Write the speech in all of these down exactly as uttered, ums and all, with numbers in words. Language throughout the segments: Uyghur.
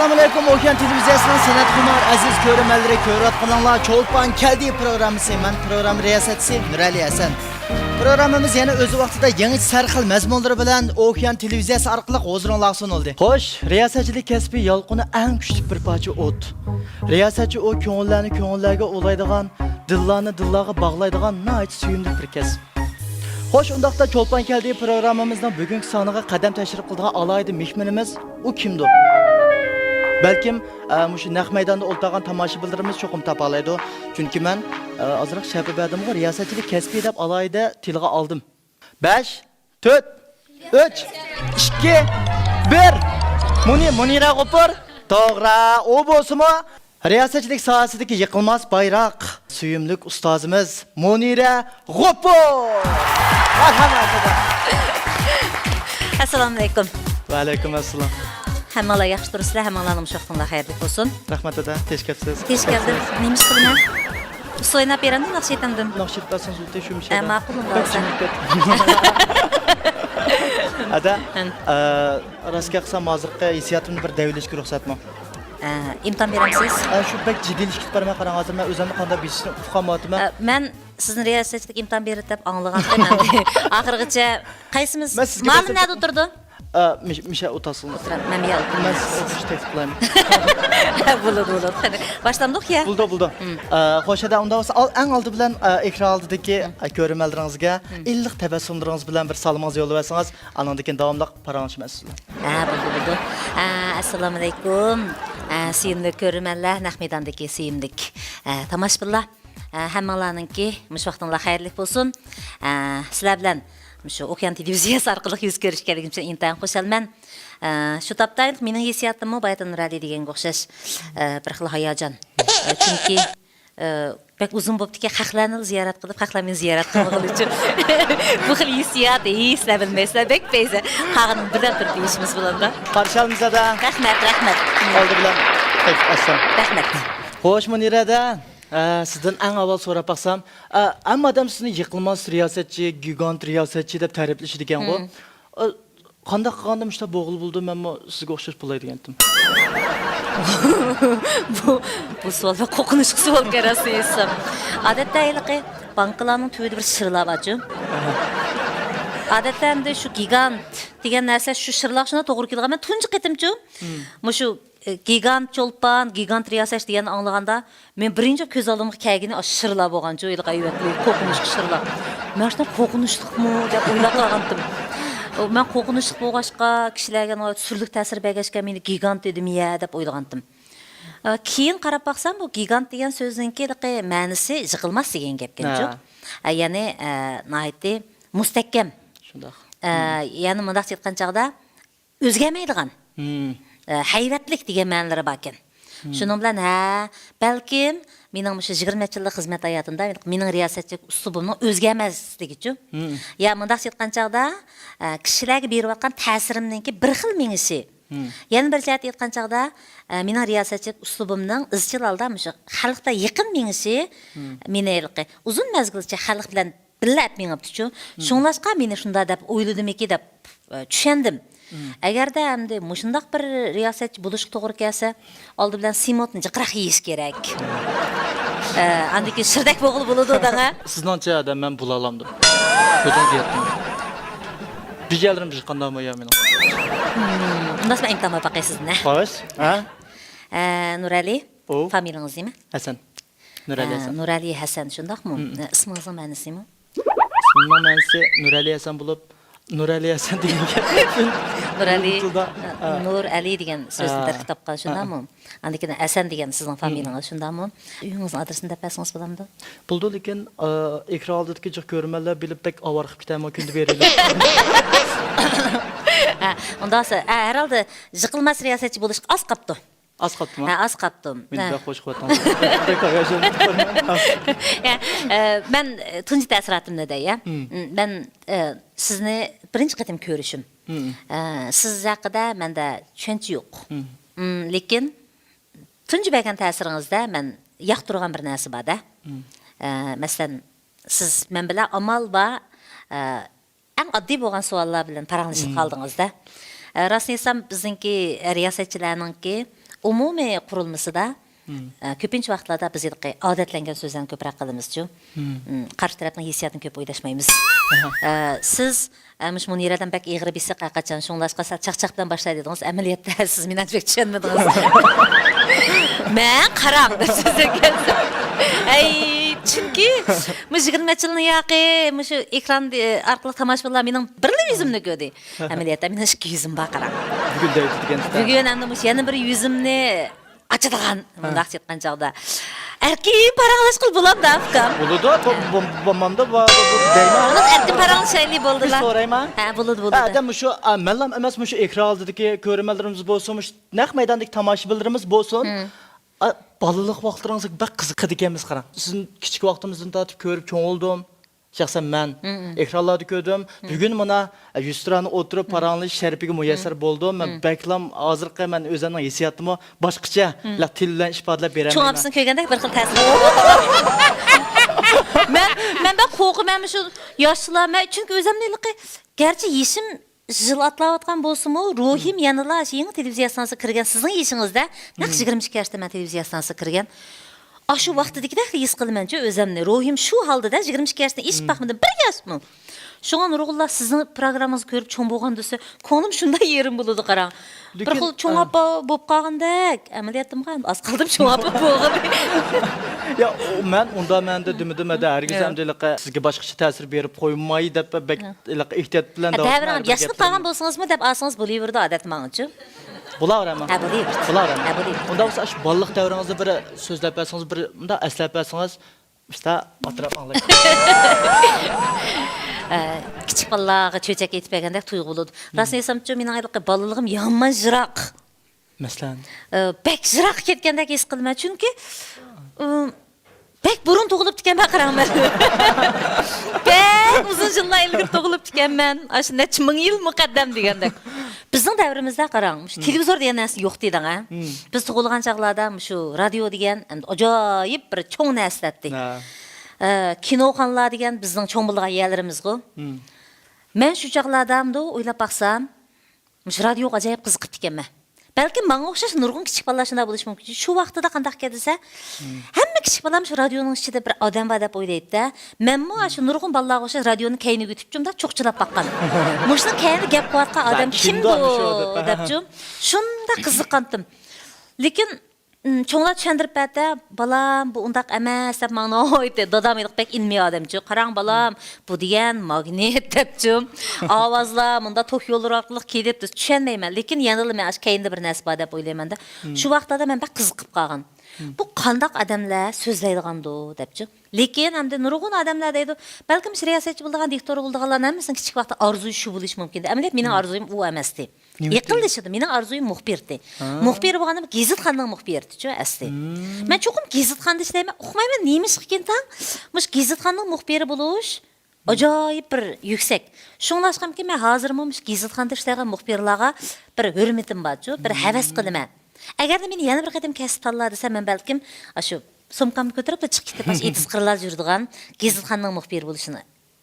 ئەسسالامۇئەلەيكۇم، ئوكيان تېلېۋىزىيەسىنىڭ سەنئەت خۇمار ئەزىز كۆرۈرمەنلىرى، كۆرۈۋاتقىنىڭلار چولپان كەلدى پروگراممىسى. مەن پروگرامما رىياسەتچىسى نۇرئەلى ھەسەن. پروگراممىمىز يەنە ئۆز ۋاقتىدا يېڭىچە سەرخىل مەزمۇنلىرى بىلەن ئوكيان تېلېۋىزىيەسى ئارقىلىق ھۇزۇرۇڭلارغا سۇنۇلدى. خوش، رىياسەتچىلىك كەسپى يالقۇنى ئەڭ كۈچلۈك بىر پارچە ئوت. رىياسەتچى ئۇ كۆڭۈللەرنى كۆڭۈللەرگە ئۇلايدىغان، دىللارنى دىللارغا باغلايدىغان ناھايىتى سۆيۈملۈك بىر كەسىپ. خوش، ئۇنداقتا چولپان كەلدى پروگراممىمىزنىڭ بۈگۈنكى سانىغا قەدەم تەشرىپ قىلىدىغان ئالاھىدە مېھمىنىمىز ئۇ كىمدۇ؟ بەلكىم، ئە، مۇشۇ نەق مەيداندا ئولتۇرغان تاماشىبىنلىرىمىز چوقۇم تاپالايدۇ. چۈنكى مەن، ئە، ئازراق شەپە بەردىمغۇ، رىياسەتچىلىك كەسپى دەپ ئالاھىدە تىلغا ئالدىم. بەش، تۆت، ئۈچ، ئىككى، بىر. مۇنى-، مۇنىرە غوپۇر. توغرا، ئۇ بولسىمۇ رىياسەتچىلىك ساھەسىدىكى يىقىلماس بايراق، سۆيۈملۈك ئۇستازىمىز مۇنىرە غوپۇر. مەرھەمەت. ئەسسالامۇئەلەيكۇم. ۋەئەلەيكۇم ئەسسالام. ھەممىڭلار ياخشى تۇرسىلەر، ھەممىڭلارنىڭ مۇشۇ ۋاقتىڭلار خەيرلىك بولسۇن. رەھمەت، دادا. تېز كەپسىز. تېز كەلدىم. نېمە ئىش قىلىمەن؟ ئۇسسۇل ئويناپ بېرەمدۇ ناخشا ئېيتامدىم؟ ناخشا ئېيتىپ بەرسىڭىز، ئۆتە شۇ ئە، ماقۇل، ئۇنداق بەك بولسا. جىمىپ كەتتىم. ئەدە، ھەم. ئە، راست گەپ قىلسام، ھازىرقى ھېسسىياتىمنى بىر دەۋېلىشكە رۇخسەتمۇ؟ ئە، ئىمتىھان بېرەمسىز؟ ئە، شۇ بەك جىددىيلىشىپ كېتىپ بارمەن، قاراڭ، ھازىر مەن ئۆزۈمنى قانداق بېسىشنى ئۇقالمايۋاتىمەن. ئە، مەن سىزنى رىياسەتچىلىك ئىمتىھان بېرىدۇ دەپ ئاڭلىغانتىم ئەمدى. ئاخىرغىچە قايسىمىز؟ مەن سىزگە مامۇ بىر- نەدە ئولتۇرىدۇ؟ ئە، مىش-، مىشە ئولتۇرسۇن. ئولتۇرام، مەن بۇ يەردە مەن ئولتۇرىمەن. سىزگە ئوقۇشنى تەكلىپ قىلايمۇ؟ بولىدۇ، بولىدۇ. قېنى، باشلامدۇق يا؟ بولىدۇ، بولىدۇ. ئە، خوش، ئەدە، ئۇنداق بولسا، ئال-، ئەڭ ئالدى بىلەن، ئە، ئېكران ئالدىدىكى، ئە، كۆرۈرمەنلىرىڭىزگە ئىللىق تەبەسسۇملىرىڭىز بىلەن بىر سالىمىڭىزنى يوللىۋەتسىڭىز، ئانىڭدىن كېيىن داۋاملىق پاراڭلىشىمىز سىز بىلەن. ھە، بولدى، بولدى. ئە، ئەسسالامۇئەلەيكۇم. ئە، سۆيۈملۈك كۆرۈرمەنلەر، نەق مەيداندىكى سۆيۈملۈك، ئە، تاماشىبىنلار. ئە، ھەممىڭلارنىڭكى مۇشۇ ۋاقتىڭلار خەيرلىك بولسۇن. ئە، سىلەر بىلەن مۇشۇ ئوكيان تېلېۋىزىيەسى ئارقىلىق يۈز كۆرۈشكەنلىكىم ئۈچۈن ئىنتايىن خۇشالمەن. ئە، شۇ تاپتا مېنىڭ ھېسسىياتىممۇ باياتىن نۇرئەلى دېگەنگە ئوخشاش، ئە، بىر خىل ھاياجان. ئە، چۈنكى، ئە، بەك ئۇزۇن بوپتىكەن، خەقلەرنىلا زىيارەت قىلىپ، خەقلەر مېنى زىيارەت قىلمىغىنى ئۈچۈن. بۇ خىل ھېسسىيات، ھېي، سىلەر بىلمەيسىلەر، بەك پەيزە. قالغىنىنى بىردەم تۇرۇپ دېيىشىمىز بولامدا؟ قارشى ئالىمىز، ئەدە. رەھمەت، رەھمەت. ئالدى بىلەن تەكلىپ ئەسسام. رەھمەت. خوش، مۇنىرە، ئەدە. ئە، سىزدىن ئەڭ ئاۋۋال سوراپ باقسام، ئە، ھەممە ئادەم سىزنى يىقىلماس رىياسەتچى، گىگانت رىياسەتچى دەپ تەرىپلىشىدىكەنغۇ. ئە، قانداق قىلغاندا مۇشۇنداق بولغىلى بولىدۇ، مەنمۇ سىزگە ئوخشاش بولاي دېگەنتىم. بۇ، بۇ سوئال بەك قورقۇنچلۇق سوئالكەن راستىنى ئېيتسام. ئادەتتە ھېلىقى بانكىلارنىڭ تۈۋىدە بىر شىرلار بارچۇ. ئادەتتە ئەمدى شۇ گىگانت دېگەن نەرسە شۇ شىرلارغا شۇنداق توغرا كېلىدىغان. مەن تۇنجى قېتىمچۇ مۇشۇ، ئە، گىگانت چولپان، گىگانت رىياسەتچى دېگەننى ئاڭلىغاندا، مېنىڭ بىرىنچى كۆز ئالدىمغا كەلگىنى ئاشۇ شىرلار بولغانچۇ، ھېلىقى ھەيۋەتلىك، قورقۇنچلۇق شىرلار. مەن شۇنداق قورقۇنچلۇقمۇ دەپ ئويلاپ قالغانتىم. مەن قورقۇنچلۇق بولغاچقا، كىشىلەرگە ناھايىتى سۈرلۈك تەسىر بەرگەچكە، مېنى گىگانت دېدىم يە دەپ ئويلىغانتىم. ئە، كېيىن قاراپ باقسام، بۇ گىگانت دېگەن سۆزنىڭكى ھېلىقى مەنىسى يىقىلماس دېگەن گەپكەنچۇ. ھە. ئە، يەنى، ئە، ناھايىتى مۇستەھكەم. شۇنداق. ئە، يەنى مۇنداقچە ئېيتقان چاغدا، ئۆزگەرمەيدىغان، مم. ئە، ھەيۋەتلىك دېگەن مەنىلىرى باركەن. شۇنىڭ بىلەن، ھە، بەلكىم مېنىڭ مۇشۇ يىگىرمە نەچچە يىللىق خىزمەت ھاياتىمدا مېنىڭ رىياسەتچىلىك ئۇسلۇبۇمنىڭ ئۆزگەرمەسلىكىچۇ. يا مۇنداقچە ئېيتقان چاغدا، ئە، كىشىلەرگە بېرىۋاتقان تەسىرىمنىڭكى بىر خىل مېڭىشى. يەنە بىر جەھەتتە ئېيتقان چاغدا، ئە، مېنىڭ رىياسەتچىلىك ئۇسلۇبۇمنىڭ ئىزچىل ھالدا مۇشۇ خەلققە يېقىن مېڭىشى مېنى ھېلىقى ئۇزۇن مەزگىلچە خەلق بىلەن بىللە ئەپ مېڭىپتىچۇ. شۇڭلاشقا مېنى شۇنداق دەپ ئويلىدىمىكى دەپ، ئە، چۈشەندىم. ئەگەردە ئەمدى مۇشۇنداق بىر رىياسەتچى بولۇشقا توغرا كەلسە، ئالدى بىلەن سېمونتنى جىقراق يېيىش كېرەك. ئە، ئاندىن كېيىن شىردەك بولغىلى بولىدۇ دەڭە. سىزنىڭچە ئادەم مەن بولالامدىم؟ كۆزۈڭىز يەتتىمۇ؟ بىجەلىرىم چىققاندا يا مېنىڭ؟ ئۇنداق مەن ئىمتىھان باقاي سىزدىن، ھە؟ خوش، ھە؟ ئە، نۇرئەلى، ئۇ. فامىلىڭىز نېمە؟ ھەسەن. نۇرئەلى ئە، ھەسەن. نۇرئەلى ھەسەن، شۇنداقمۇ؟ ئە، ئىسمىڭىزنىڭ مەنىسى نېمە؟ ئىسمىمنىڭ مەنىسى نۇرئەلى ھەسەن بولۇپ، نۇرئەلى ھەسەن دېگەن گەپ. نۇرئەلى، تىلدا، ئە، نۇرئەلى دېگەن سۆزنى ئە، تەركىب تاپقان، شۇنداقمۇ؟ ئاندىن كېيىن ھەسەن دېگەن سىزنىڭ فامىلىڭىز، شۇنداقمۇ؟ ئۆيىڭىزنىڭ ئادرېسىنى دەپ بەرسىڭىز بولامدۇ؟ بولىدۇ، لېكىن، ئە، ئېكران ئالدىدىكى جىق كۆرۈرمەنلەر بىلىپ بەك ئاۋارە قىلىپ كېتەرمۇ كۈندە بېرىلىپ. ھە، ئۇنداق بولسا، ھە، ھەر ھالدا يىقىلماس رىياسەتچى بولۇشقا ئاز قاپتۇ. ئاز قاپتىمۇ؟ ھە، ئاز قاپتۇ. مېنى ھە. بەك خوش قىلىۋاتىڭىز. بەك ھاياجانلىنىپ كېتىپتىمەن. يا، ئە، مەن، ئە، تۇنجى تەسىراتىمنى دەي، يا. مم. مم، مەن، ئە، سىزنى بىرىنچى قېتىم كۆرۈشۈم. مم. ئە، سىز ھەققىدە مەندە چۈشەنچە يوق. مم. مم، لېكىن تۇنجى بەرگەن تەسىرىڭىزدە مەن ياقتۇرغان بىر نەرسە بار-دە. مم. ئە، مەسىلەن، سىز مەن بىلەن ئامال بار، ئە، ئەڭ ئاددىي بولغان سوئاللار بىلەن پاراڭلىشىپ قالدىڭىز-دە. ئە، راستىنى ئېيتسام، بىزنىڭكى رىياسەتچىلەرنىڭكى ئومۇمىي قۇرۇلمىسىدا، ئە، كۆپىنچە ۋاقىتلاردا بىز ھېلىقى ئادەتلەنگەن سۆزلەرنى كۆپرەك قىلىمىزچۇ. ئە، قارشى تەرەپنىڭ ھېسسىياتىنى كۆپ ئويلاشمايمىز. ئە، سىز، ئە، مۇشۇ مۇنىرەدىن بەك ئېغىر بېسىق ھەرقاچان، شۇڭلاشقا سەل چاقچاق بىلەن باشلاي دېدىڭىز. ئەمەلىيەتتە سىز مېنىڭچە بەك چۈشەنمىدىڭىز. مەن قاراڭ دەپ سۆزلەپ كەلسەم. ئەي، چۈنكى مۇشۇ يىگىرمە نەچچە يىلنىڭ ياقى مۇشۇ ئېكران ئارقىلىق تاماشىبىنلار مېنىڭ بىرلا يۈزۈمنى كۆردى. ئەمەلىيەتتە مېنىڭ ئىككى يۈزۈم بار، قاراڭ. بۈگۈن دەيدىكەن. بۈگۈن ئەمدى مۇشۇ يەنە بىر يۈزۈمنى ئاچىدىغان، مۇنداق ئېيتقان چاغدا. ئەركىن پاراڭلاشقىلى بولامدا، ئۇكام؟ بولىدۇ، بۇ، بۇ، بۇ، بۇ، بۇ، بۇ دەيمەن. بولىدۇ، ئەركىن پاراڭلىشايلى، بولدىلا. بىر سورايما؟ ھە، بولىدۇ، بولىدۇ. ئادەم مۇشۇ، ئا، مەنلام ئەمەس، مۇشۇ ئېكران ئالدىدىكى كۆرۈرمەنلىرىمىز بولسۇن، مۇشۇ نەق مەيداندىكى تاماشىبىنلىرىمىز بولسۇن. ئا، بالىلىق ۋاقىتلىرىڭىزغا بەك قىزىقىدىكەنمىز، قاراڭ. سىزنى كىچىك ۋاقتىمىزدىن تارتىپ كۆرۈپ چوڭ بولدۇم. شەخسەن مەن ئېكرانلاردا كۆردۈم. بۈگۈن مانا، ئە، يۈزتۇرانە ئولتۇرۇپ پاراڭلىشىش شەرىپىگە مۇيەسسەر بولدۇم. مەن بەكلا ھازىرقى مەن ئۆزۈمنىڭ ھېسسىياتىمۇ باشقىچە، تىل بىلەن ئىپادىلەپ بېرەلمەيمەن. چوڭ ئاپىسىنى كۆرگەندەك بىر خىل تەسىر. مەن، مەن بەك قورقىمەن مۇشۇ ياشلار. مەن، چۈنكى ئۆزۈمنى ھېلىقى، گەرچە يېشىم يىل ئاتلاۋاتقان بولسىمۇ، روھىم يەنىلا شۇ يېڭى تېلېۋىزىيە ئىستانسىسىغا كىرگەن، سىزنىڭ يېشىڭىزدا، نەق يىگىرمە ئىككى ياشتا مەن تېلېۋىزىيە ئىستانسىسىغا كىرگەن. ئاشۇ ۋاقتىدىكىدەكلا ھېس قىلىمەنچۇ ئۆزۈمنى. روھىم شۇ ھالدىدا، يىگىرمە ئىككى ياشتىن ئېشىپ باقمىدىم، بىر ياشمۇ. شۇڭا نۇرغۇنلار سىزنىڭ پروگراممىڭىزنى كۆرۈپ چوڭ بولغان دېسە، كۆڭلۈم شۇنداق يېرىم بولىدۇ، قاراڭ. بىر خىل چوڭ ئاپا بولۇپ قالغاندەك. ئەمەلىيەتتىمۇ ئاز قالدىم چوڭ ئاپا بولغىلى. يا، ئۇ، مەن ئۇنداق مەنىدە دېمىدىم، ھەدە، ھەرگىز ئەمدى ھېلىقى سىزگە باشقىچە تەسىر بېرىپ قويماي دەپ بەك ھېلىقى ئېھتىيات بىلەن دەۋرىڭ ياشىنىپ قالغان بولسىڭىزمۇ دەپ ئالسىڭىز بولۇۋېرىدۇ، ئادەتتە ماڭىچۇ. بولاۋېرەمما؟ ھە، بولۇۋېرىدۇ. بولاۋېرەمما؟ ھە، بولۇۋېرىدۇ. ئۇنداق بولسا، ئاشۇ بالىلىق دەۋرىڭىزنى بىر سۆزلەپ بەرسىڭىز، بىر مۇنداق ئەسلەپ بەرسىڭىز، ئۇستا ئاپىرىپ ئاڭلايمەن. ئە، كىچىك بالىلارغا چۆچەك ئېتىپ بەرگەندەك تۇيغۇ بولىدۇ. راستىنى ئېيتسامچۇ، مېنىڭ ھېلىقى بالىلىقىم يامان يىراق. مەسىلەن؟ ئە، بەك يىراققا كەتكەندەك ھېس قىلىمەن. چۈنكى، ئە، بەك بۇرۇن تۇغۇلۇپتىكەنمەن، قاراڭ مەن. بەك ئۇزۇن يىللار ئىلگىرى تۇغۇلۇپتىكەنمەن. ئاشۇ نەچچە مىڭ يىل مۇقەددەم دېگەندەك. بىزنىڭ دەۋرىمىزدە قاراڭ، مۇشۇ تېلېۋىزور دېگەن نەرسە يوق دېدىڭ، ھە؟ بىز تۇغۇلغان چاغلاردا مۇشۇ رادىيو دېگەن ئەمدى ئاجايىپ بىر چوڭ نەرسە دەتتى. ئە، كىنوخانىلار دېگەن بىزنىڭ چوڭ بولغان يەرلىرىمىزغۇ. مەن شۇ چاغلاردا ئەمدى ئويلاپ باقسام، مۇشۇ رادىيوغا ئاجايىپ قىزىقىپتىكەنمەن. بەلكىم ماڭا ئوخشاش نۇرغۇن كىچىك بالىلار شۇنداق بولۇشى مۇمكىن. شۇ ۋاقتىدا قانداق ئىكەن دېسە، ھەممە كىچىك بالام شۇ رادىيونىڭ ئىچىدە بىر ئادەم بار دەپ ئويلايدۇ-دە. مەنمۇ شۇ نۇرغۇن بالىلارغا ئوخشاش رادىيونى كەينىگە ئۆتۈپ، شۇنداق چوقچىلاپ باققان. مۇشۇنىڭ كەينىدە گەپ قىلىۋاتقان ئادەم كىم بۇ؟ دەپچۇ. شۇنداق قىزىققانتىم. لېكىن، ئىم، چوڭلار چۈشەندۈرۈپ بەردى، بالام، بۇ ئۇنداق ئەمەس دەپ ماڭا ناھايىتى، دادام ھېلىقى بەك ئىلمىي ئادەمچۇ. قاراڭ بالام، بۇ دېگەن ماگنىت دەپچۇ. ئاۋازلار مۇنداق توك يوللىرى ئارقىلىق كېلىپ، چۈشەنمەيمەن. لېكىن يەنىلا مەن ئاشۇ كەينىدە بىر نەرسە بار دەپ ئويلايمەن-دە. شۇ ۋاقىتلاردا مەن بەك قىزىقىپ قالغان. بۇ قانداق ئادەملەر سۆزلەيدىغاندۇ دەپچۇ. لېكىن ئەمدى نۇرغۇن ئادەملەر دەيدۇ، بەلكىم شۇ رىياسەتچى بولىدىغان، دىكتور بولىدىغانلارنىڭ ھەممىسىنىڭ كىچىك ۋاقتىدا ئارزۇيى شۇ بولۇشى مۇمكىن. ئەمەلىيەت مېنىڭ ئارزۇيۇم ئۇ ئەمەستى. يېقىنلىشىدۇ. مېنىڭ ئارزۇيۇم مۇخبىرتى. مۇخبىر بولغاندا گېزىتخانىنىڭ مۇخبىرىتىچۇ ئەسلى. مەن چوقۇم گېزىتخانىدا ئىشلەيمەن. ئۇقمايمەن، نېمىشقىكىن تاڭ مۇشۇ گېزىتخانىنىڭ مۇخبىرى بولۇش ئاجايىپ بىر يۈكسەك. شۇڭلاشقىمكى، مەن ھازىرمۇ مۇشۇ گېزىتخانىدا ئىشلەيدىغان مۇخبىرلارغا بىر ھۆرمىتىم بارچۇ، بىر ھەۋەس قىلىمەن. ئەگەردە مېنى يەنە بىر قېتىم كەسىپ تاللا دېسە، مەن بەلكىم ئاشۇ سومكامنى كۆتۈرۈپلا چىقىپ كېتىپ، ئاشۇ ئېتىز قىرلاردا يۈرىدىغان گېزىتخانىنىڭ مۇخبىرى بولۇشىنى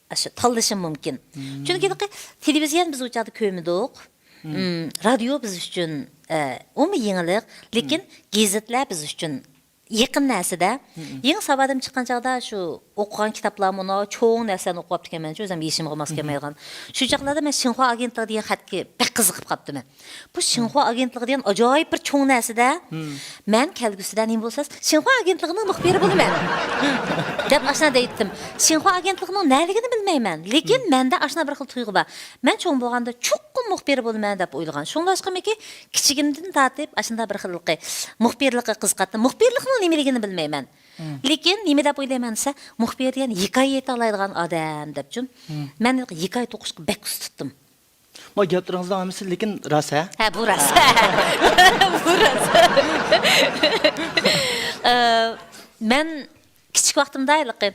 ئاشۇ تاللىشىم مۇمكىن. چۈنكى تېلېۋىزىيەنى بىز ئۇ چاغدا كۆرمىدۇق. ئىم، رادىيو بىز ئۈچۈن، ئە، ئۇمۇ يېڭىلىق، لېكىن گېزىتلەر بىز ئۈچۈن يېقىن نەرسىدە. يېڭى ساۋادىم چىققان چاغدا شۇ ئوقۇغان كىتابلارمۇ چوڭ نەرسىلەرنى ئوقۇۋاپتىكەنمەن، ئۆزۈم يېشىمغا ماس كەلمەيدىغان. شۇ چاغلاردا مەن شىنخۇا ئاگېنتلىقى دېگەن خەتكە بەك قىزىقىپ قاپتىمەن. بۇ شىنخۇا ئاگېنتلىقى دېگەن ئاجايىپ بىر چوڭ نەرسىدە. مەن كەلگۈسىدە نېمە بولسا، شىنخۇا ئاگېنتلىقىنىڭ مۇخبىرى بولىمەن دەپ ئاشۇنداق دەيتتىم. شىنخۇا ئاگېنتلىقىنىڭ نەلىكىنى بىلمەيمەن، لېكىن مەندە ئاشۇنداق بىر خىل تۇيغۇ بار. مەن چوڭ بولغاندا چوقۇم مۇخبىر بولىمەن دەپ ئويلىغان. شۇڭلاشقىمىكى، كىچىكىمدىن تارتىپ ئاشۇنداق بىر خىللىقى مۇخبىرلىققا قىزىقاتتىم. مۇخبىرلىقنىڭ نېمىلىكىنى بىلمەيمەن. لېكىن نېمە دەپ ئويلايمەن دېسە، مۇخبىر دېگەن ھېكايە ئېيتالايدىغان ئادەم دەپچۇ. مەن ھېكايە توقۇشقا بەك ئۇستىتتىم. ما گەپلىرىڭىزنىڭ ھەممىسى لېكىن راست، ھە؟ ھە، بۇ راست. بۇ راست. ئە، مەن كىچىك ۋاقتىمدا ھېلىقى،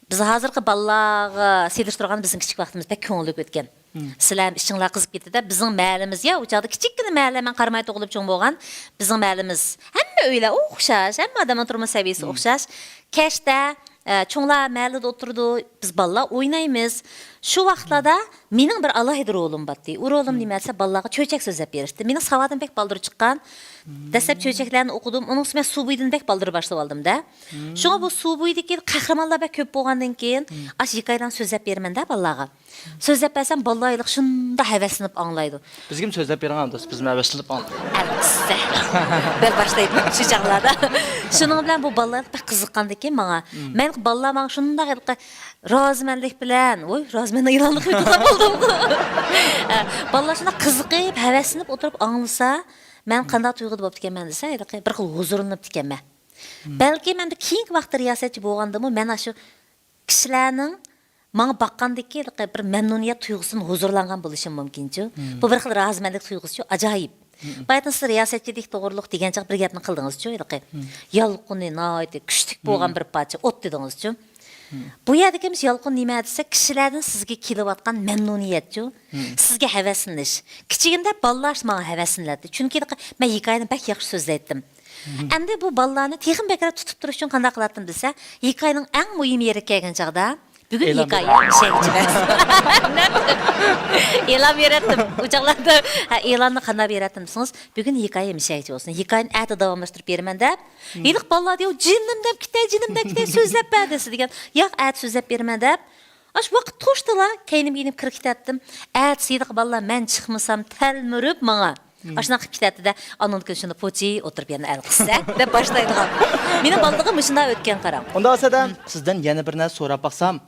بىز ھازىرقى بالىلارغا سېلىشتۇرغاندا بىزنىڭ كىچىك ۋاقتىمىز بەك كۆڭۈللۈك ئۆتكەن. سىلەر ئىچىڭلار قىزىپ كېتىدۇ. بىزنىڭ مەھەللىمىز، يا، ئۇ چاغدا كىچىككىنە مەھەللە، مەن قارامايدا تۇغۇلۇپ چوڭ بولغان. بىزنىڭ مەھەللىمىز، ھەممە ئۆيلەر ئوخشاش، ھەممە ئادەمنىڭ تۇرمۇش سەۋىيەسى ئوخشاش. كەچتە، ئە، چوڭلار مەھەللىدە ئولتۇرىدۇ، بىز بالىلار ئوينايمىز. شۇ ۋاقىتلاردا مېنىڭ بىر ئالاھىدە رولۇم بارتتى. ئۇ رولۇم نېمە دېسە، بالىلارغا چۆچەك سۆزلەپ بېرىشتى. مېنىڭ ساۋادىم بەك بالدۇر چىققان. دەسلەپ چۆچەكلەرنى ئوقۇدۇم. ئۇنىڭ ئۈستىگە مەن سۇ بويىدىن بەك بالدۇر باشلاپ ئالدىم-دە. شۇڭا بۇ سۇ بويىدىكى قەھرىمانلار بەك كۆپ بولغاندىن كېيىن، ئاشۇ ھېكايىلەرنى سۆزلەپ بېرىمەن-دە بالىلارغا. سۆزلەپ بەرسەم، بالىلار ھېلىقى شۇنداق ھەۋەسلىنىپ ئاڭلايدۇ. بىزگىمۇ سۆزلەپ بېرىڭ، دوست، بىزمۇ ھەۋەسلىنىپ ئاڭلايمىز. ئەلۋەتتە. بىر باشلايدۇ شۇ چاغلاردا. شۇنىڭ بىلەن بۇ بالىلار بەك قىزىققاندىكىن ماڭا. مەن بالىلار ماڭا شۇنداق ھېلىقى رازىمەنلىك بىلەن، ۋوي، رازىمەننىڭ ئېلانلىقى يوقىدىغان بولدۇمغۇ. ئە، بالىلار شۇنداق قىزىقىپ، ھەۋەسلىنىپ ئولتۇرۇپ ئاڭلىسا، مەن قانداق تۇيغۇدا بوپتىكەنمەن دېسە، ھېلىقى بىر خىل ھۇزۇرلىنىپتىكەنمەن. بەلكىم ئەمدى كېيىنكى ۋاقىتتا رىياسەتچى بولغاندىمۇ مەن ئاشۇ كىشىلەرنىڭ ماڭا باققاندىكى ھېلىقى بىر مەمنۇنىيەت تۇيغۇسىدىن ھۇزۇرلانغان بولۇشۇم مۇمكىنچۇ. بۇ بىر خىل رازىمەنلىك تۇيغۇسىچۇ، ئاجايىپ. باياتىن سىز رىياسەتچىلىك توغرۇلۇق دېگەن چاغ بىر گەپنى قىلدىڭىزچۇ، ھېلىقى يالقۇنى ناھايىتى كۈچلۈك بولغان بىر پارچە ئوت دېدىڭىزچۇ. بۇ يەردىكى مۇشۇ يالقۇن نېمە دېسە، كىشىلەردىن سىزگە كېلىۋاتقان مەمنۇنىيەتچۇ، سىزگە ھەۋەسلىنىش. كىچىكىمدە بالىلار ماڭا ھەۋەسلىنەتتى، چۈنكى ھېلىقى مەن ھېكايىنى بەك ياخشى سۆزلەيتتىم. ئەمدى بۇ بالىلارنى تېخىمۇ بەكرەك تۇتۇپ تۇرۇش ئۈچۈن قانداق قىلاتتىم دېسە، ھېكايىنىڭ ئەڭ مۇھىم يېرىگە كەلگەن چاغدا، بۈگۈن ئېلان ھېكايە مۇشۇ يەرگىچە. ئېلان بېرەتتىم. ئۇ چاغلاردا، ھە، ئېلاننى قانداق بېرەتتىم دېسىڭىز، بۈگۈن ھېكايە مۇشۇ يەرگىچە بولسۇن. ھېكايىنى ئەتە داۋاملاشتۇرۇپ بېرىمەن دەپ، ھېلىقى بالىلار دەيدۇ، جېنىم دەپ كېتەي، جېنىم دەپ كېتەي، سۆزلەپ بەر دېسە دېگەن. ياق، ئەتە سۆزلەپ بېرىمەن دەپ، ئاشۇ ۋاقىت توشتىلا، كەينىمگە يېنىپ كىرىپ كېتەتتىم. ئەتىسى ھېلىقى بالىلار مەن چىقمىسام تەلمۈرۈپ ماڭا. ئاشۇنداق قىلىپ كېتەتتى-دە، ئاندىن كېيىن شۇنداق پوچى ئولتۇرۇپ يەنە ئەلقىسە دەپ باشلايدىغان. مېنىڭ بالىلىقىم مۇشۇنداق ئۆتكەن، قاراڭ. ئۇنداق بولسا، سىزدىن يەنە بىر نەرسە سوراپ باقسام.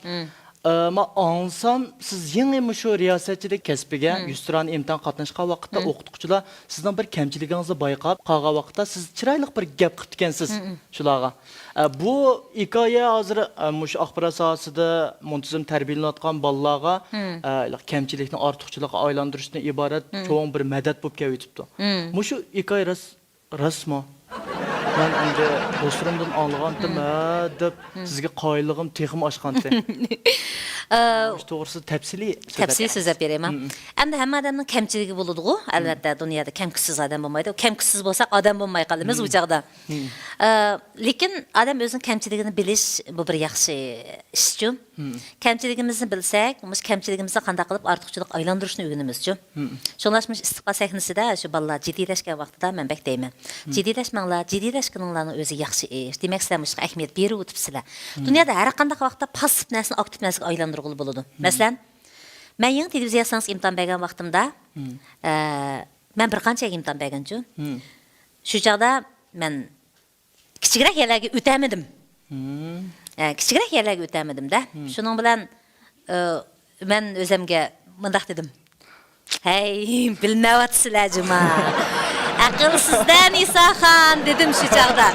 ئە، ما ئاڭلىسام، سىز يېڭى مۇشۇ رىياسەتچىلىك كەسپىگە يۈزتۇرانە ئىمتىھان قاتناشقان ۋاقىتتا ئوقۇتقۇچىلار سىزنىڭ بىر كەمچىلىكىڭىزنى بايقاپ قالغان ۋاقىتتا سىز چىرايلىق بىر گەپ قىپتىكەنسىز شۇلارغا. ئە، بۇ ھېكايە ھازىر، ئە، مۇشۇ ئاخبارات ساھەسىدە مۇنتىزىم تەربىيەلىنىۋاتقان بالىلارغا، ئە، كەمچىلىكنى ئارتۇقچىلىققا ئايلاندۇرۇشتىن ئىبارەت چوڭ بىر مەدەت بولۇپ كېلىۋېتىپتۇ. مۇشۇ ھېكايە راست، راستمۇ؟ مەن ئەمدى دوستلىرىمدىن ئاڭلىغانتىم، ھە، دەپ سىزگە قايىللىقىم تېخىمۇ ئاشقانتى. ئە، مۇشۇ توغرىسىدا تەپسىلىي سۆزلەپ تەپسىلىي بېرىڭ. سۆزلەپ بېرەيمۇ؟ ئەمدى ھەممە ئادەمنىڭ كەمچىلىكى بولىدىغۇ، ئەلۋەتتە، دۇنيادا كەم-كۈچسىز ئادەم بولمايدۇ. كەم-كۈچسىز بولساق، ئادەم بولماي قالىمىز ئۇ چاغدا. ئە، لېكىن ئادەم ئۆزىنىڭ كەمچىلىكىنى بىلىش، بۇ بىر ياخشى ئىشچۇ. كەمچىلىكىمىزنى بىلسەك، مۇشۇ كەمچىلىكىمىزنى قانداق قىلىپ ئارتۇقچىلىققا ئايلاندۇرۇشنى ئۆگىنىمىزچۇ. شۇڭلاشقا مۇشۇ ئىستىقبال سەھنىسىدە شۇ بالىلار جىددىيلەشكەن ۋاقتىدا مەن بەك دەيمەن. جىددىيلەشمەڭلار، جىددىيلەشكىنىڭلارنىڭ ئۆزى ياخشى ئىش. دېمەك، سىلەر مۇشۇغا ئەھمىيەت بېرىۋېتىپسىلەر. دۇنيادا ھەر قانداق ۋاقىتتا پاسسىپ نەرسىنى ئاكتىپ نەرسىگە ئايلاندۇرغىلى بولىدۇ. مەسىلەن، مەن يېڭى تېلېۋىزىيە ئىستانسىسىغا ئىمتىھان بەرگەن ۋاقتىمدا، ئە، مەن بىر قانچە يەرگە ئىمتىھان بەرگەنچۇ. شۇ چاغدا مەن كىچىكرەك يەرلەرگە ئۆتەلمىدىم. ئە، كىچىكرەك يەرلەرگە ئۆتەلمىدىم-دە. شۇنىڭ بىلەن، ئە، مەن ئۆزۈمگە مۇنداق دېدىم. ھەي، بىلمەيۋاتىسىلەر جۇما. ئەقىلسىز-دە نىساخان، دېدىم شۇ چاغدا.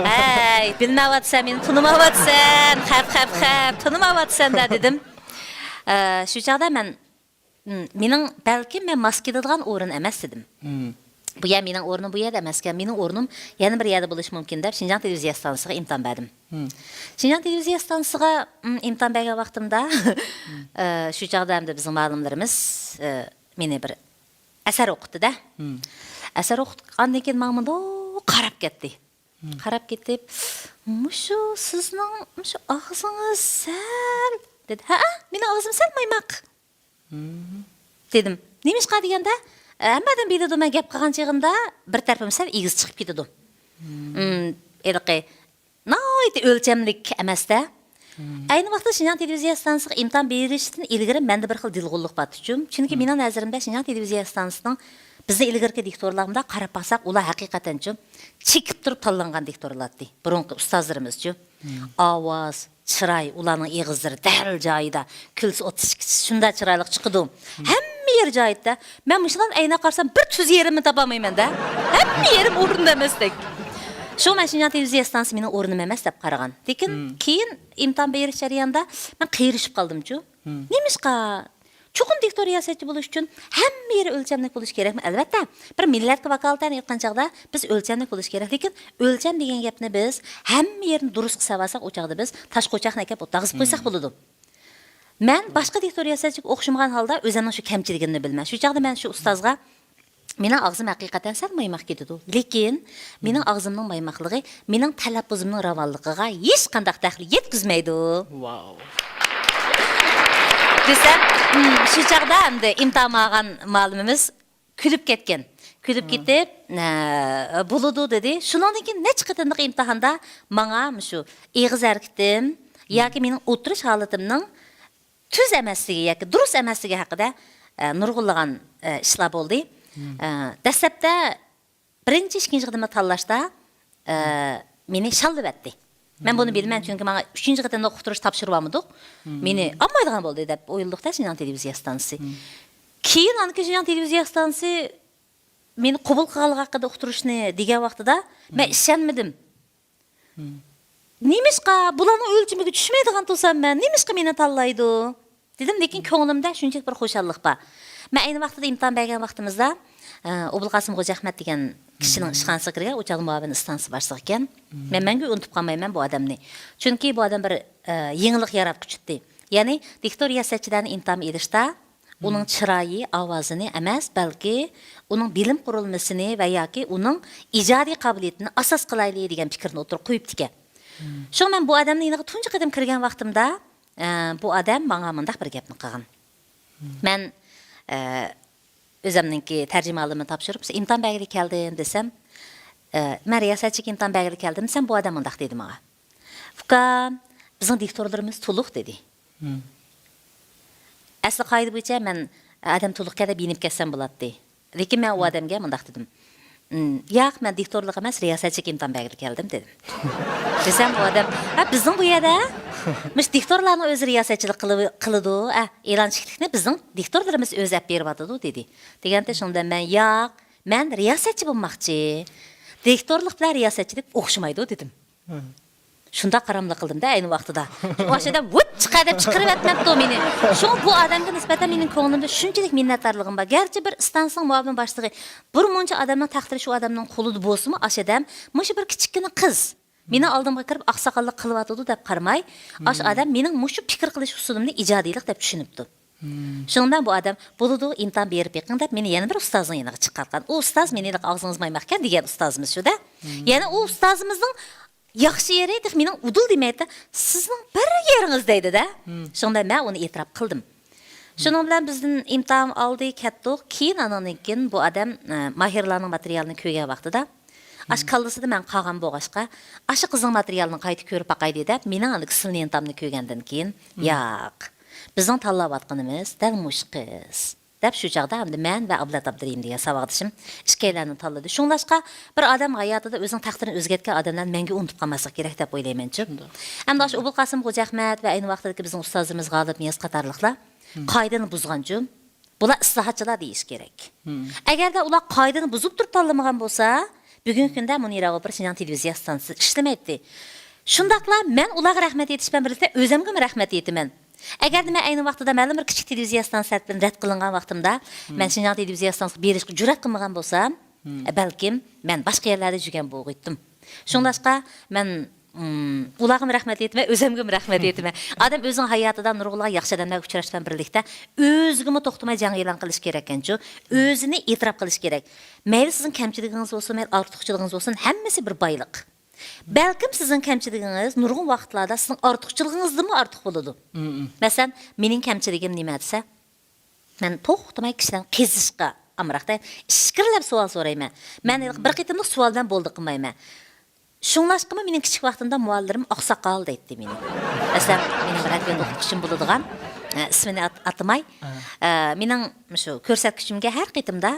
ھەي، بىلمەيۋاتىسەن، مېنى تونۇمايۋاتىسەن، خەپ، خەپ، خەپ، تونۇمايۋاتىسەن-دە، دېدىم. ئە، شۇ چاغدا مەن مم، مېنىڭ بەلكىم مەن ماس كېلىدىغان ئورۇن ئەمەس دېدىم. بۇ يەر مېنىڭ ئورنۇم بۇ يەردە ئەمەسكەن، مېنىڭ ئورنۇم يەنە بىر يەردە بولۇشى مۇمكىن دەپ شىنجاڭ تېلېۋىزىيە ئىستانسىسىغا ئىمتىھان بەردىم. شىنجاڭ تېلېۋىزىيە ئىستانسىسىغا، مم، ئىمتىھان بەرگەن ۋاقتىمدا، ئە، شۇ چاغدا ئەمدى بىزنىڭ مۇئەللىملىرىمىز، ئە، مېنى بىر ئەسەر ئوقۇتتى-دە. ئەسەر ئوقۇتقاندىن كېيىن ماڭا مۇنداق قاراپ كەتتى. قاراپ كېتىپ، مۇشۇ سىزنىڭ مۇشۇ ئاغزىڭىز سەل، دېدى. ھەئە، مېنىڭ ئاغزىم سەل مايماق. دېدىم. نېمىشقا دېگەندە، ھەممە ئادەم بىلىدۇ، مەن گەپ قىلغان چېغىمدا بىر تەرىپىم سەل ئېگىز چىقىپ كېتىدۇ. ھېلىقى ناھايىتى ئۆلچەملىك ئەمەس-دە. ئەينى ۋاقىتتا شىنجاڭ تېلېۋىزىيە ئىستانسىسىغا ئىمتىھان بېرىشتىن ئىلگىرى مەندە بىر خىل دىلغۇنلۇق بارتىچۇ. چۈنكى مېنىڭ نەزىرىمدە شىنجاڭ تېلېۋىزىيە ئىستانسىسىنىڭ بىزنىڭ ئىلگىرىكى دىكتورلار مۇنداق قاراپ باقساق، ئۇلار ھەقىقەتەنچۇ چېكىپ تۇرۇپ تاللانغان دىكتورلاردى. بۇرۇنقى ئۇستازلىرىمىزچۇ. ئاۋاز، چىراي، ئۇلارنىڭ ئېغىزلىرى دەل جايىدا، كۈلسە ئوتتۇز ئىككى چىشى شۇنداق چىرايلىق چىقىدۇ. ھەممە يېرى جايىدا. مەن مۇشۇلارنى ئەينەك قارىسام، بىر تۈز يېرىمنى تاپالمايمەن-دە. ھەممە يېرىم ئورنىدا ئەمەستەك. شۇ مەن شىنجاڭ تېلېۋىزىيە ئىستانسىسى مېنىڭ ئورنۇم ئەمەس دەپ قارىغان. لېكىن كېيىن ئىمتىھان بېرىش جەريانىدا مەن قېرىشىپ قالدىمچۇ. نېمىشقا؟ چوقۇم دىكتور رىياسەتچى بولۇش ئۈچۈن ھەممە يېرى ئۆلچەملىك بولۇش كېرەكمۇ؟ ئەلۋەتتە، بىر مىللەتكە ۋاكالىتەن ئېيتقان چاغدا بىز ئۆلچەملىك بولۇش كېرەك. لېكىن ئۆلچەم دېگەن گەپنى بىز ھەممە يېرىنى دۇرۇس قىلساۋالساق، ئۇ چاغدا بىز تاش قوچاقنى ئەكەپ ئوتتۇرىغا قىزىپ قويساق بولىدۇ. مەن باشقا دىكتور رىياسەتچىگە ئوخشىمىغان ھالدا ئۆزۈمنىڭ شۇ كەمچىلىكىمنى بىلىمەن. شۇ چاغدا مەن شۇ ئۇستازغا، مېنىڭ ئاغزىم ھەقىقەتەن سەل مايماق كېتىدۇ. لېكىن مېنىڭ ئاغزىمنىڭ مايماقلىقى مېنىڭ تەلەپپۇزۇمنىڭ راۋانلىقىغا ھېچقانداق دەخلى يەتكۈزمەيدۇ. ۋاۋ. دېسەم، شۇ چاغدا ئەمدى ئىمتىھان ئالغان مۇئەللىمىمىز كۈلۈپ كەتكەن. كۈلۈپ كېتىپ، بولىدۇ دېدى. شۇنىڭدىن كېيىن نەچچە قېتىملىق ئىمتىھاندا ماڭا مۇشۇ ئېغىز ھەرىكىتىم ياكى مېنىڭ ئولتۇرۇش ھالىتىمنىڭ تۈز ئەمەسلىكى ياكى دۇرۇس ئەمەسلىكى ھەققىدە نۇرغۇنلىغان ئىشلار بولدى. دەسلەپتە بىرىنچى، ئىككىنچى قېتىمدا تاللاشتا مېنى شاللىۋەتتى. مەن بۇنى بىلىمەن، چۈنكى ماڭا ئۈچىنچى قېتىمدا ئۇقتۇرۇش تاپشۇرۇۋالمىدۇق. مېنى ئالمايدىغان بولدى دەپ ئويلىدۇقتا شىنجاڭ تېلېۋىزىيە ئىستانسىسى. كېيىن ئاندىن كېيىن شىنجاڭ تېلېۋىزىيە ئىستانسىسى مېنى قوبۇل قىلغانلىقى ھەققىدە ئۇقتۇرۇشنى دېگەن ۋاقتىدا مەن ئىشەنمىدىم. نېمىشقا بۇلارنىڭ ئۆلچىمىگە چۈشمەيدىغان تۇرسام مەن، نېمىشقا مېنى تاللايدۇ؟ دېدىم، لېكىن كۆڭلۈمدە شۇنچىلىك بىر خۇشاللىق بار. مەن ئەينى ۋاقتىدا ئىمتىھان بەرگەن ۋاقتىمىزدا، ئە، ئوبۇلقاسىم خوجا ئەخمەت دېگەن كىشىنىڭ ئىشخانىسىغا كىرگەن، ئۇ چاغدا مۇئاۋىن ئىستانسىسى باشلىقى ئىكەن. مەن مەڭگۈ ئۇنتۇپ قالمايمەن بۇ ئادەمنى. چۈنكى بۇ ئادەم بىر، ئە، يېڭىلىق ياراتقۇچى ئىدى. يەنى دىكتور رىياسەتچىلەرنى ئىمتىھان ئېلىشتا ئۇنىڭ چىرايى، ئاۋازىنى ئەمەس، بەلكى ئۇنىڭ بىلىم قۇرۇلمىسىنى ۋە ياكى ئۇنىڭ ئىجادىي قابىلىيىتىنى ئاساس قىلايلى دېگەن پىكىرنى ئوتتۇرىغا قويۇپتىكەن. شۇڭا مەن بۇ ئادەمنىڭ يېنىغا تۇنجى قېتىم كىرگەن ۋاقتىمدا، ئە، بۇ ئادەم ماڭا مۇنداق بىر گەپنى قىلغان. مەن، ئە، ئۆزۈمنىڭكى تەرجىمىھالىمنى تاپشۇرۇپ، ئىمتىھان بەرگىلى كەلدىم دېسەم، ئە، مەن رىياسەتچىلىككە ئىمتىھان بەرگىلى كەلدىم دېسەم، بۇ ئادەم مۇنداق دېدى ماڭا. ئۇكام، بىزنىڭ دىكتورلىرىمىز تولۇق دېدى. ئەسلى قائىدە بويىچە مەن ئادەم تولۇقكەن دەپ يېنىپ كەتسەم بولاتتى. لېكىن مەن ئۇ ئادەمگە مۇنداق دېدىم. ياق، مەن دىكتورلۇق ئەمەس، رىياسەتچىلىككە ئىمتىھان بەرگىلى كەلدىم دېدىم. دېسەم ئۇ ئادەم، ھە، بىزنىڭ بۇ يەردە مۇشۇ دىكتورلارنىڭ ئۆزى رىياسەتچىلىك قىلىۋ-، قىلىدۇ، ئە، ئېلانچىلىكنى بىزنىڭ دىكتورلىرىمىز ئۆزى ئەپ بېرىۋاتىدۇ دېدى. دېگەندە شۇندا مەن، ياق، مەن رىياسەتچى بولماقچى. دىكتورلۇق بىلەن رىياسەتچىلىك ئوخشىمايدۇ دېدىم. شۇنداق قاراملىق قىلدىم-دە ئەينى ۋاقتىدا. ئاشۇ ئادەم ۋۇت چىقە دەپ چىقىرىۋەتمەپتۇ مېنى. شۇڭا بۇ ئادەمگە نىسبەتەن مېنىڭ كۆڭلۈمدە شۇنچىلىك مىننەتدارلىقىم بار. گەرچە بىر ئىستانسىنىڭ مۇئاۋىن باشلىقى، بىر مۇنچە ئادەمنىڭ تەقدىرى شۇ ئادەمنىڭ قولىدا بولسىمۇ، ئاشۇ ئادەم مۇشۇ بىر كىچىككىنە قىز مېنىڭ ئالدىمغا كىرىپ ئاقساقاللىق قىلىۋاتىدۇ دەپ قارىماي، ئاشۇ ئادەم مېنىڭ مۇشۇ پىكىر قىلىش ئۇسۇلۇمنى ئىجادىيلىق دەپ چۈشىنىپتۇ. شۇنىڭ بىلەن بۇ ئادەم، بولىدۇ، ئىمتىھان بېرىپ بېقىڭ دەپ مېنى يەنە بىر ئۇستازنىڭ يېنىغا چىقارغان. ئۇ ئۇستاز مېنى ھېلىقى ئاغزىڭىز مايماق ئىكەن دېگەن ئۇستازىمىز شۇ-دە. يەنە ئۇ ئۇستازىمىزنىڭ ياخشى يېرى تېخى مېنىڭ ئۇدۇل دېمەيتتى، سىزنىڭ بىر يېرىڭىز دەيدۇ-دە. شۇنىڭ بىلەن مەن ئۇنى ئېتىراپ قىلدىم. شۇنىڭ بىلەن بىزدىن ئىمتىھان ئالدى، كەتتۇق. كېيىن ئانىڭدىن كېيىن بۇ ئادەم، ئە، ماھىرلارنىڭ ماتېرىيالىنى كۆرگەن ۋاقتىدا، ئاشۇ كاللىسىدا مەن قالغان بولغاچقا، ئاشۇ قىزنىڭ ماتېرىيالىنى قايتا كۆرۈپ باقايلى دەپ، مېنىڭ ئاندىكى سىلىنىتامنى كۆرگەندىن كېيىن، ياق، بىزنىڭ تاللاۋاتقىنىمىز دەل مۇشۇ قىز. دەپ شۇ چاغدا ئەمدى مەن ۋە ئابلەت ئابدۇرېھىم دېگەن ساۋاقدىشىم ئىككىيلەننى تاللىدى. شۇڭلاشقا بىر ئادەم ھاياتىدا ئۆزىنىڭ تەقدىرىنى ئۆزگەرتكەن ئادەملەرنى مەڭگۈ ئۇنتۇپ قالماسلىق كېرەك دەپ ئويلايمەنچۇ. ئەمدى ئاشۇ ئوبۇلقاسىم خوجا ئەخمەت ۋە ئەينى ۋاقتىدىكى بىزنىڭ ئۇستازىمىز غالىپ نىياز قاتارلىقلار قائىدىنى بۇزغانچۇ. بۇلار ئىسلاھاتچىلار دېيىش كېرەك. ئەگەردە ئۇلار قائىدىنى بۇزۇپ تۇرۇپ تاللىمىغان بولسا، بۈگۈنكى كۈندە مۇنىرە ئوپېرا شىنجاڭ تېلېۋىزىيە ئىستانسىسى ئىشلىمەيتتى. شۇنداقلا مەن ئۇلارغا رەھمەت ئېيتىش بىلەن بىرلىكتە ئۆزۈمگىمۇ رەھمەت ئېيتىمەن. ئەگەردە مەن ئەينى ۋاقتىدا مەلۇم بىر كىچىك تېلېۋىزىيە ئىستانسىسى تەرىپىدىن رەت قىلىنغان ۋاقتىمدا، مەن شىنجاڭ تېلېۋىزىيە ئىستانسىسىغا بېرىشقا جۈرئەت قىلمىغان بولسام، بەلكىم مەن باشقا يەرلەردە يۈرگەن بولغۇيتتۇم. شۇڭلاشقا مەن، ئۇلارغىمۇ رەھمەت ئېيتىمەن، ئۆزۈمگىمۇ رەھمەت ئېيتىمەن. ئادەم ئۆزىنىڭ ھاياتىدا نۇرغۇنلىغان ياخشى ئادەملەرگە ئۇچراشقان بىرلىكتە ئۆزىگىمۇ توختىماي جەڭ ئېلان قىلىش كېرەككەنچۇ، ئۆزىنى ئېتىراپ قىلىش كېرەك. مەيلى سىزنىڭ كەمچىلىكىڭىز بولسۇن، مەيلى ئارتۇقچىلىقىڭىز بولسۇن، ھەممىسى بىر بايلىق. بەلكىم سىزنىڭ كەمچىلىكىڭىز نۇرغۇن ۋاقىتلاردا سىزنىڭ ئارتۇقچىلىقىڭىزدىنمۇ ئارتۇق بولىدۇ. مەسىلەن، مېنىڭ كەمچىلىكىم نېمە دېسە، مەن توختىماي كىشىلەرنى قېزىشقا ئامراق، ئىچكىرىلەپ سوئال سورايمەن. مەن ھېلىقى بىر قېتىملىق سوئال بىلەن بولدى قىلمايمەن. شۇڭلاشقىمۇ مېنىڭ كىچىك ۋاقتىمدا مۇئەللىرىم ئاقساقال دەيتتى مېنى. مەسىلەن، مېنىڭ بىر ئەدەبىيات ئوقۇتقۇچىم بولىدىغان، ئە، ئىسمىنى ئات-، ئاتىماي، ئە، مېنىڭ مۇشۇ كۆرسەتكۈچىمگە ھەر قېتىمدا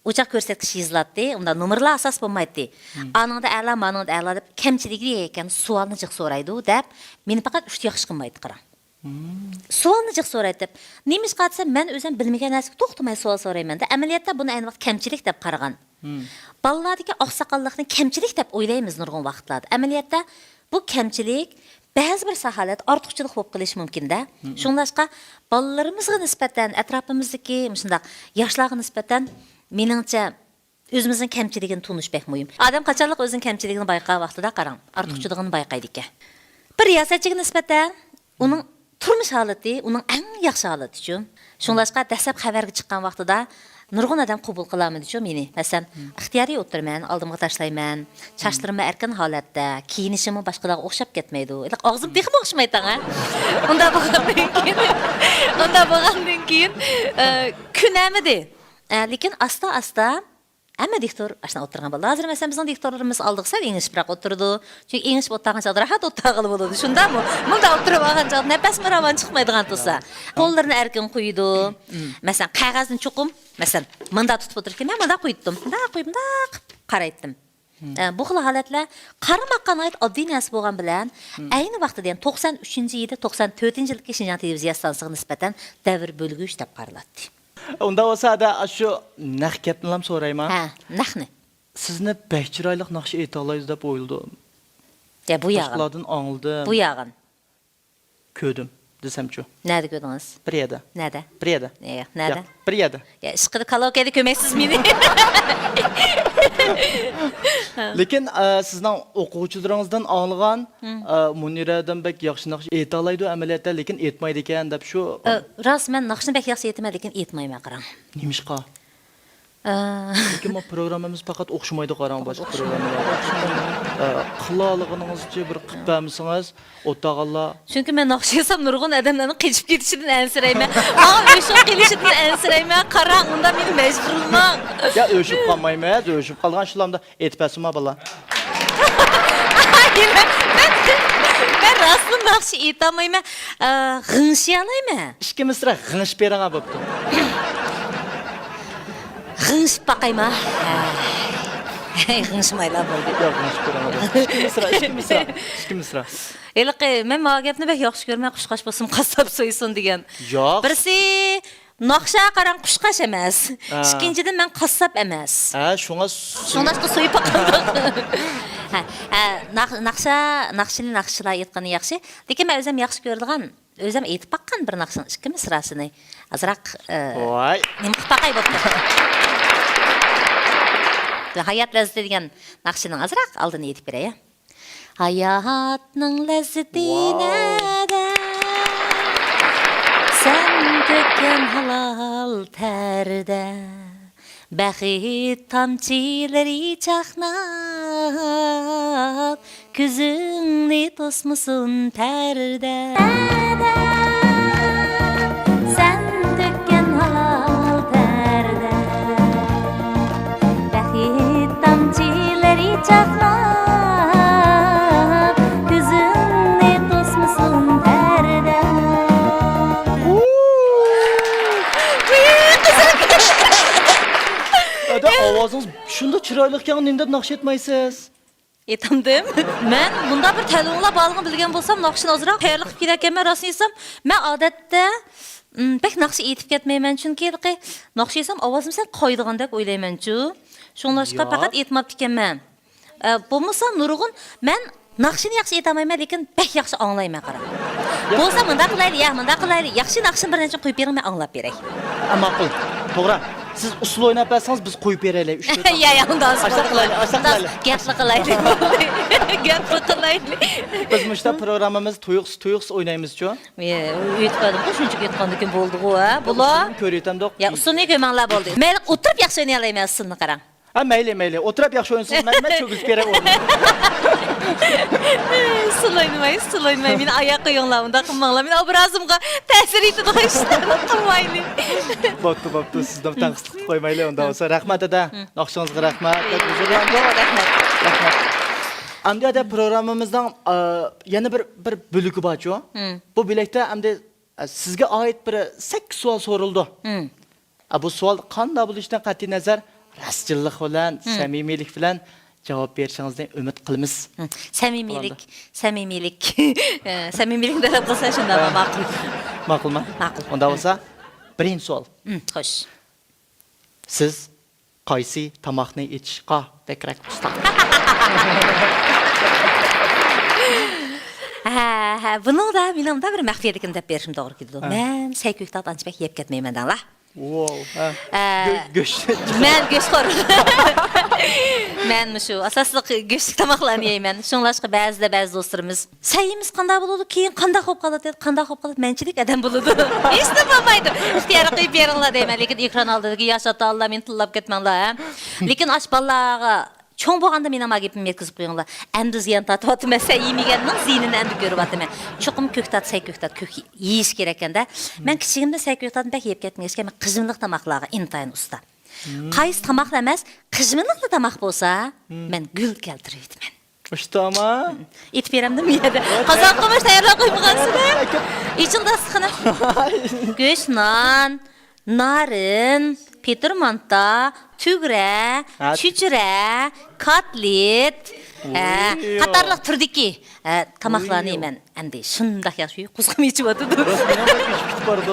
ئۇ چاغ كۆرسەتكۈچ يېزىلاتتى، ئۇندا نومۇرلار ئاساس بولمايتتى. ئانىڭدا ئەلا، مانىڭدا ئەلا دەپ كەمچىلىكى دېگەن سوئالنى جىق سورايدۇ دەپ، مېنى پەقەت ئۇشتۇ ياخشى قىلمايتتى قاراڭ. سوئالنى جىق سورايتتى. نېمىشقا دېسە، مەن ئۆزۈم بىلمىگەن نەرسىگە توختىماي سوئال سورايمەن-دە. ئەمەلىيەتتە بۇنى ئەينى ۋاقىت كەمچىلىك دەپ قارىغان. بالىلاردىكى ئاقساقاللىقنى كەمچىلىك دەپ ئويلايمىز نۇرغۇن ۋاقىتلاردا. ئەمەلىيەتتە بۇ كەمچىلىك بەزى بىر ساھەلەردە ئارتۇقچىلىق بولۇپ قېلىشى مۇمكىن-دە. شۇڭلاشقا بالىلىرىمىزغا نىسبەتەن، ئەتراپىمىزدىكى مۇشۇنداق ياشلارغا نىسبەتەن، مېنىڭچە، ئۆزىمىزنىڭ كەمچىلىكىنى تونۇش بەك مۇھىم. ئادەم قاچانلىق ئۆزىنىڭ كەمچىلىكىنى بايقىغان ۋاقتىدا، قاراڭ، ئارتۇقچىلىقىنى بايقايدىكەن. بىر رىياسەتچىگە نىسبەتەن ئۇنىڭ تۇرمۇش ھالىتى ئۇنىڭ ئەڭ ياخشى ھالىتىچۇ. شۇڭلاشقا دەسلەپ خەۋەرگە چىققان ۋاقتىدا نۇرغۇن ئادەم قوبۇل قىلالمىدىچۇ مېنى. مەسىلەن، ئىختىيارىي ئولتۇرىمەن، ئالدىمغا تاشلايمەن، چاچلىرىممۇ ئەركىن ھالەتتە، كىيىنىشىممۇ باشقىلارغا ئوخشاپ كەتمەيدۇ. ھېلىقى ئاغزىم تېخىمۇ ئوخشىمايتتىڭ ھە. ئۇنداق بولغاندىن كېيىن، ئۇ شۇنداق بولغاندىن كېيىن، ئە، كۆنەلمىدى. ئە، لېكىن ئاستا-ئاستا ھەممە دىكتور ئاشۇنداق ئولتۇرغان بولدى. ھازىر، مەسىلەن، بىزنىڭ دىكتورلىرىمىز ئالدىغا سەل ئېڭىشىپراق ئولتۇرىدۇ. چۈنكى ئېڭىشىپ ئولتۇرغان چاغدا راھەت ئولتۇرغىلى بولىدۇ. شۇنداقمۇ؟ مۇنداق ئولتۇرۇپ ئالغان چاغدا نەپەسمۇ راۋان چىقمايدىغان تۇرسا. قوللىرىنى ئەركىن قويىدۇ. مەسىلەن، قەغەزنى چوقۇم، مەسىلەن، مۇنداق تۇتۇپ ئولتۇرۇپ، مەن مۇنداق قويۇپتۇم. مۇنداق قويۇپ، مۇنداق قارايتتىم. ئە، بۇ خىل ھالەتلەر قارىماققا ناھايىتى ئاددىي نەرسە بولغان بىلەن، ئەينى ۋاقتىدا، يەنى توقسان ئۈچىنچى يىلى، توقسان تۆتىنچى يىلدىكى شىنجاڭ تېلېۋىزىيە ئىستانسىسىغا نىسبەتەن دەۋر بۆلگۈچ دەپ قارىلاتتى. ئۇنداق بولسا، ئادا، شۇ نەق گەپنىلا سورايمەن. ھە، نەقنى. سىزنى بەك چىرايلىق ناخشا ئېيتالايدۇ دەپ ئويلىدىم. يا، بۇ ياغان. باشقىلاردىن ئاڭلىدىم. بۇ ياغان. كۆردۈم دېسەمچۇ؟ نەدە كۆردىڭىز؟ بىر يەردە. نەدە؟ بىر يەردە. ياق، نەدە؟ ياق، بىر يەردە. يا، ئىشقىلىپ كالاوكەدە كۆرمەيسىز مېنى. لېكىن، ئە، سىزنىڭ ئوقۇغۇچىلىرىڭىزدىن ئاڭلىغان، ئە، مۇنىرەدىن بەك ياخشى ناخشا ئېيتالايدۇ ئەمەلىيەتتە، لېكىن ئېيتمايدىكەن دەپ شۇ. ئە، راست، مەن ناخشىنى بەك ياخشى ئېيتىمەن، لېكىن ئېيتمايمەن، قاراڭ. نېمىشقا؟ ئە، چۈنكى بۇ پروگراممىمىز پەقەت ئوخشىمايدۇ، قاراڭ، باشقا پروگراممىلارغا. ئە، قىلالىغىنىڭىزچە بىر قىلىپ بەرمىسىڭىز، ئولتۇرغانلار. چۈنكى مەن ناخشا ئېيتسام، نۇرغۇن ئادەملەرنىڭ قېچىپ كېتىشىدىن ئەنسىرەيمەن. ماڭا ئۆچۈپ قېلىشىدىن ئەنسىرەيمەن. قاراڭ، ئۇندا مېنى مەجبۇرلىماڭ. يا، ئۆچۈپ قالمايمىز، ئۆچۈپ قالغان شۇلامدا ئېيتىپ بەرسۇنما، بالا. مەن، مەن راستلا ناخشا ئېيتالمايمەن. ئە، غىڭشىيالايمەن. ئىككى مىسرا غىڭشىپ بېرىڭا بوپتۇ. غىڭشىپ باقايما؟ ھەي، غىڭشىمايلا بولدى. ياق، غىڭشىپ بېرىڭا بوپتۇ. ئىككى مىسرا، ئىككى مىسرا، ئىككى مىسرا. ھېلىقى، مەن ماۋۇ گەپنى بەك ياخشى كۆرىمەن، قۇشقاچ بولسۇم، قاسساپ سويسۇن دېگەن. ياق. بىرسى، ناخشا قاراڭ، قۇشقاچ ئەمەس. ھە. ئىككىنچىدىن، مەن قاسساپ ئەمەس. ھە، شۇڭا سوي- شۇڭلاشقا سويۇپ باقالمىدۇق. ھە، ھە، ناخ-، ناخشا، ناخشىنى ناخشىچىلار ئېيتقىنى ياخشى. لېكىن مەن ئۆزۈم ياخشى كۆرىدىغان، ئۆزۈم ئېيتىپ باققان بىر ناخشىنىڭ ئىككى مىسراسىنى ئازراق، ئە، ۋاي. نېمە قىلىپ باقاي بوپتۇ. ھايات لەززىتى دېگەن ناخشىنىڭ ئازراق ئالدىنى ئېيتىپ بېرەي. ھاياتنىڭ لەززىتى ۋاو. نەدە؟ سەن تۆككەن ھالال تەردە. بەخت تامچىلىرى چاقناپ، كۆزۈڭنى توسمىسۇن پەردە. سەن تۆككەن ھالال تەردە، بەخت تامچىلىرى چاقناپ، كۆزۈڭنى توسمىسۇن پەردە. ئادا، ئاۋازىڭىز شۇنداق چىرايلىقكەن، نېمە دەپ ناخشا ئېيتمايسىز؟ ئېيتامدىم. مەن مۇنداق بىر تەلىپىڭلار بارلىقىنى بىلگەن بولسام، ناخشىنى ئازراق تەييارلىق قىلىپ كېلەركەنمەن. راستىنى ئېيتسام، مەن ئادەتتە، م، بەك ناخشا ئېيتىپ كەتمەيمەن، چۈنكى ھېلىقى ناخشا ئېيتسام، ئاۋازىم سەل قايىدىغاندەك ئويلايمەنچۇ. شۇڭلاشقا ياق. پەقەت ئېيتماپتىكەنمەن. ئە، بولمىسا نۇرغۇن، مەن ناخشىنى ياخشى ئېيتالمايمەن، لېكىن بەك ياخشى ئاڭلايمەن، قاراڭ. ياق. بولسا مۇنداق قىلايلى، يا، مۇنداق قىلايلى. ياخشى ناخشىنى بىر نەچچە قويۇپ بېرىڭ، مەن ئاڭلاپ بېرەي. ئە، ماقۇل. توغرا. سىز ئۇسسۇل ئويناپ بەرسىڭىز، بىز قويۇپ بېرەيلى. ئۈچ تۆت يا، يا، ئۇنداق ئاشۇنداق قىلايلى، ئاشۇنداق قىلايلى. گەپلا قىلايلى. گەپلا قىلايلى. بىز مۇشۇنداق پروگراممىمىز تۇيۇقسىز، تۇيۇقسىز ئوينايمىزچۇ؟ ئە، ئېيتىپ بەردىمغۇ، شۇنچىلىك ئېيتقاندىكىن بولدىغۇ، ھە؟ بۇلار. ئۇسسۇلنى كۆرۈۋېتەمدۇق. يا، ئۇسسۇلنى كۆرمەڭلار، بولدى. مەيلى، ئولتۇرۇپ ياخشى ئوينىيالايمەن ئۇسسۇلنى، قاراڭ. ھە، مەيلى، مەيلى. ئولتۇرۇپ ياخشى ئوينىسىڭىز، مەن، مەن چۆگۈزۈپ بېرەي ئورنۇمنى. ئۇسسۇل ئوينىماي، ئۇسسۇل ئوينىماي. مېنى ئاياغ قويۇڭلار، ئۇنداق قىلماڭلار. مېنىڭ ئوبرازىمغا تەسىر يېتىدىغان ئىشلارنى قىلمايلى. بوپتۇ، بوپتۇ. سىزنى تەنقىدلىققا قويمايلى، ئۇنداق بولسا. رەھمەت، دادا. ناخشىڭىزغا رەھمەت. بەك ھۇزۇرلاندۇق. رەھمەت. رەھمەت. ئەمدى، دادا، پروگراممىمىزنىڭ، ئا، يەنە بىر، بىر بۆلىكى بارچۇ؟ بۇ بۆلەكتە ئەمدى، ئا، سىزگە ئائىت بىر سەككىز سوئال سورىلىدۇ. ئا، بۇ سوئال قانداق بولۇشىدىن قەتئىينەزەر، راستچىللىق بىلەن، سەمىمىيلىك بىلەن جاۋاب بېرىشىڭىزنى ئۈمىد قىلىمىز. سەمىمىيلىك، سەمىمىيلىك. ئە، سەمىمىيلىكنى تەلەپ قىلسا شۇنداق ماقۇل. ماقۇلمۇ؟ ماقۇل. ئۇنداق بولسا، بىرىنچى سوئال. خوش. سىز قايسى تاماقنى ئېتىشقا بەكرەك ئۇستا؟ ھە، ھە، بۇنىڭدا مېنىڭ مۇنداق بىر مەخپىيەتلىكىمنى دەپ بېرىشىم توغرا كېلىدۇ. ھە. مەن سەي كۆكتاتنى ئانچە بەك يەپ كەتمەيمەن دەڭلار. ۋاۋ، ھە. ئە، گۆ-، گۆش. مەن گۆشخور. مەن مۇشۇ ئاساسلىق گۆشلۈك تاماقلارنى يەيمەن. شۇڭلاشقا بەزىدە بەزى دوستلىرىمىز، سەيىمىز قانداق بولىدۇ، كېيىن قانداق بولۇپ قالىدۇ، قانداق بولۇپ قالىدۇ، مەنچىلىك ئادەم بولىدۇ. ھېچنېمە بولمايدۇ. ئىختىيارلىق قويۇپ بېرىڭلار دەيمەن، لېكىن ئېكران ئالدىدىكى ياش ئاتا-ئانىلار مېنى تىللاپ كەتمەڭلار، ھە. لېكىن ئاش بالىلارغا چوڭ بولغاندا مېنىڭ ما گېپىمنى يەتكۈزۈپ قويۇڭلار. ئەمدى زىيان تارتىۋاتىمەن، سەن يېمىگەننىڭ زىيىنىنى ئەمدى كۆرۈۋاتىمەن. چوقۇم كۆكتات، سەي كۆكتات، كۆك يېيىش كېرەككەندە. مەن كىچىكىمدە سەي كۆكتاتنى بەك يەپ كەتمىگەچكە، مەن قىژىملىق تاماقلارغا ئىنتايىن ئۇستا. قايسى تاماقلا ئەمەس، قىژىملىقلا تاماق بولسا، مەن گۈل كەلتۈرۈۋېتىمەن. ئۇشتۇما؟ ئېيتىپ بېرەمدىم بۇ يەردە. قازان قومۇش تەييارلاپ قويمىغانسىلەر. ئېچىل داستىخىنىم. گۆش نان، نارىن، پېتىر مانتا، تۈگرە، ھە، چۆچۈرە، كاتلېت، ھە، ۋوي. قاتارلىق تۈردىكى، ھە، تاماقلارنى ۋوي. مەن ئەمدى شۇنداق ياخشى قۇزغۇم ئېچىۋاتىدۇ. راست، مېنىڭ بەك ئېچىپ كېتىپ بارىدۇ.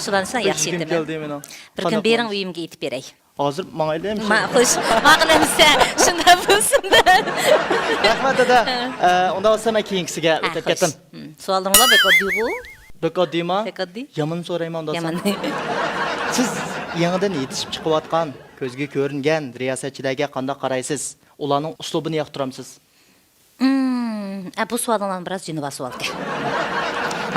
شۇلارنى سەن ياخشى ئېتىمەن. بىر كۈن بېرىڭ ئۆيۈمگە ئېتىپ بېرەي. ھازىر ماڭايلى. ما-، خوش، ماقۇل ئەمىسە، شۇنداق بولسۇن. رەھمەت، دادا. ئە، ئۇنداق بولسا مەن كېيىنكىسىگە ئۆتۈپ كەتتىم. سوئاللىرىڭلار بەك ئاددىيغۇ. بەك ئاددىيما؟ بەك ئاددىي. يامان سورايمەن ئۇنداق بولسا. يامان. سىز يېڭىدىن يېتىشىپ چىقىۋاتقان، كۆزگە كۆرۈنگەن رىياسەتچىلەرگە قانداق قارايسىز؟ ئۇلارنىڭ ئۇسلۇبىنى ياقتۇرامسىز؟ ئە، بۇ سوئالىڭلارمۇ بىراز جىنىۋا سوئالكەن.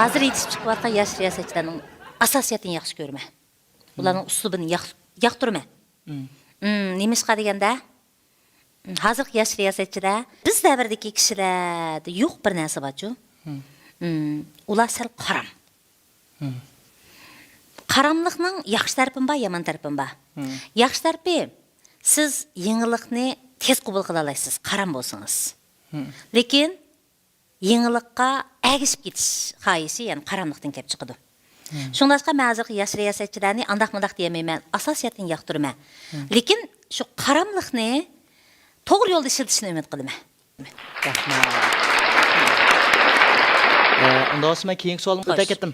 ھازىر يېتىشىپ چىقىۋاتقان ياش رىياسەتچىلەرنىڭ ئاساسىيەتتىن ياخشى كۆرىمەن. ئۇلارنىڭ ئۇسلۇبىنى ياق-، ياقتۇرىمەن. نېمىشقا دېگەندە، ھازىرقى ياش رىياسەتچىلەر بىز دەۋردىكى كىشىلەردە يوق بىر نەرسە بارچۇ. ئۇلار سەل قارام. قاراملىقنىڭ ياخشى تەرىپىمۇ بار، يامان تەرىپىمۇ بار. ياخشى تەرىپى، سىز يېڭىلىقنى تېز قوبۇل قىلالايسىز، قارام بولسىڭىز. لېكىن يېڭىلىققا ئەگىشىپ كېتىش خاھىشى، يەنى قاراملىقتىن كېلىپ چىقىدۇ. شۇڭلاشقا مەن ھازىرقى ياش رىياسەتچىلەرنى ئانداق مۇنداق دېيەلمەيمەن، ئاساسىيەتتىن ياقتۇرىمەن. لېكىن شۇ قاراملىقنى توغرا يولدا ئىشلىتىشىنى ئۈمىد قىلىمەن. رەھمەت. ئە، ئۇنداق بولسا مەن كېيىنكى سوئالىمغا ئۆتۈپ كەتتىم.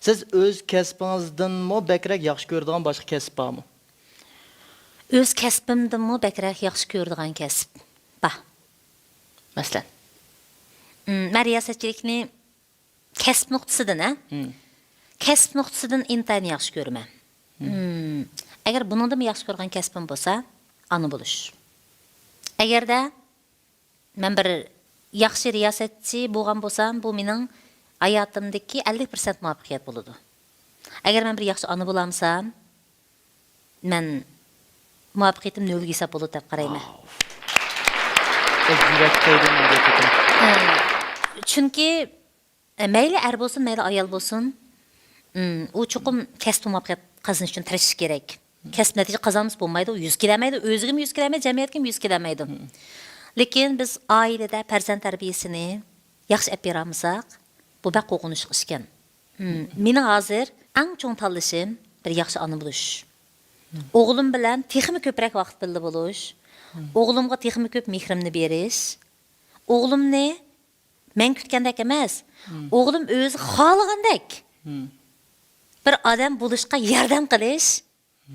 سىز ئۆز كەسپىڭىزدىنمۇ بەكرەك ياخشى كۆرىدىغان باشقا كەسىپ بارمۇ؟ ئۆز كەسپىمدىنمۇ بەكرەك ياخشى كۆرىدىغان كەسىپ بار. مەسىلەن؟ مەن رىياسەتچىلىكنى كەسىپ نۇقتىسىدىن، ھە؟ كەسىپ نۇقتىسىدىن ئىنتايىن ياخشى كۆرىمەن. ئەگەر بۇنىڭدىنمۇ ياخشى كۆرىدىغان كەسپىم بولسا، ئانا بولۇش. ئەگەردە مەن بىر ياخشى رىياسەتچى بولغان بولسام، بۇ مېنىڭ ھاياتىمدىكى ئەللىك پىرسەنت مۇۋەپپەقىيەت بولىدۇ. ئەگەر مەن بىر ياخشى ئانا بولالمىسام، مەن مۇۋەپپەقىيىتىم نۆلگە ھېساب بولىدۇ دەپ قارايمەن. ھە، چۈنكى، ئە، مەيلى ئەر بولسۇن، مەيلى ئايال بولسۇن، ئىم، ئۇ چوقۇم كەسپىدە مۇۋەپپەقىيەت قازىنىش ئۈچۈن تىرىشىشى كېرەك. كەسىپ نەتىجە قازانمىسا بولمايدۇ، يۈز كېلەلمەيدۇ، ئۆزىگىمۇ يۈز كېلەلمەيدۇ، جەمئىيەتكىمۇ يۈز كېلەلمەيدۇ. لېكىن بىز ئائىلىدە پەرزەنت تەربىيىسىنى ياخشى ئەپ بېرەلمىساق، بۇ بەك قورقۇنچلۇق ئىشكەن. مېنىڭ ھازىر ئەڭ چوڭ تاللىشىم بىر ياخشى ئانا بولۇش. ئوغلۇم بىلەن تېخىمۇ كۆپرەك ۋاقىت بىللە بولۇش. ئوغلۇمغا تېخىمۇ كۆپ مېھرىمنى بېرىش. ئوغلۇمنى مەن كۈتكەندەك ئەمەس، ئوغلۇم ئۆزى خالىغاندەك بىر ئادەم بولۇشقا ياردەم قىلىش.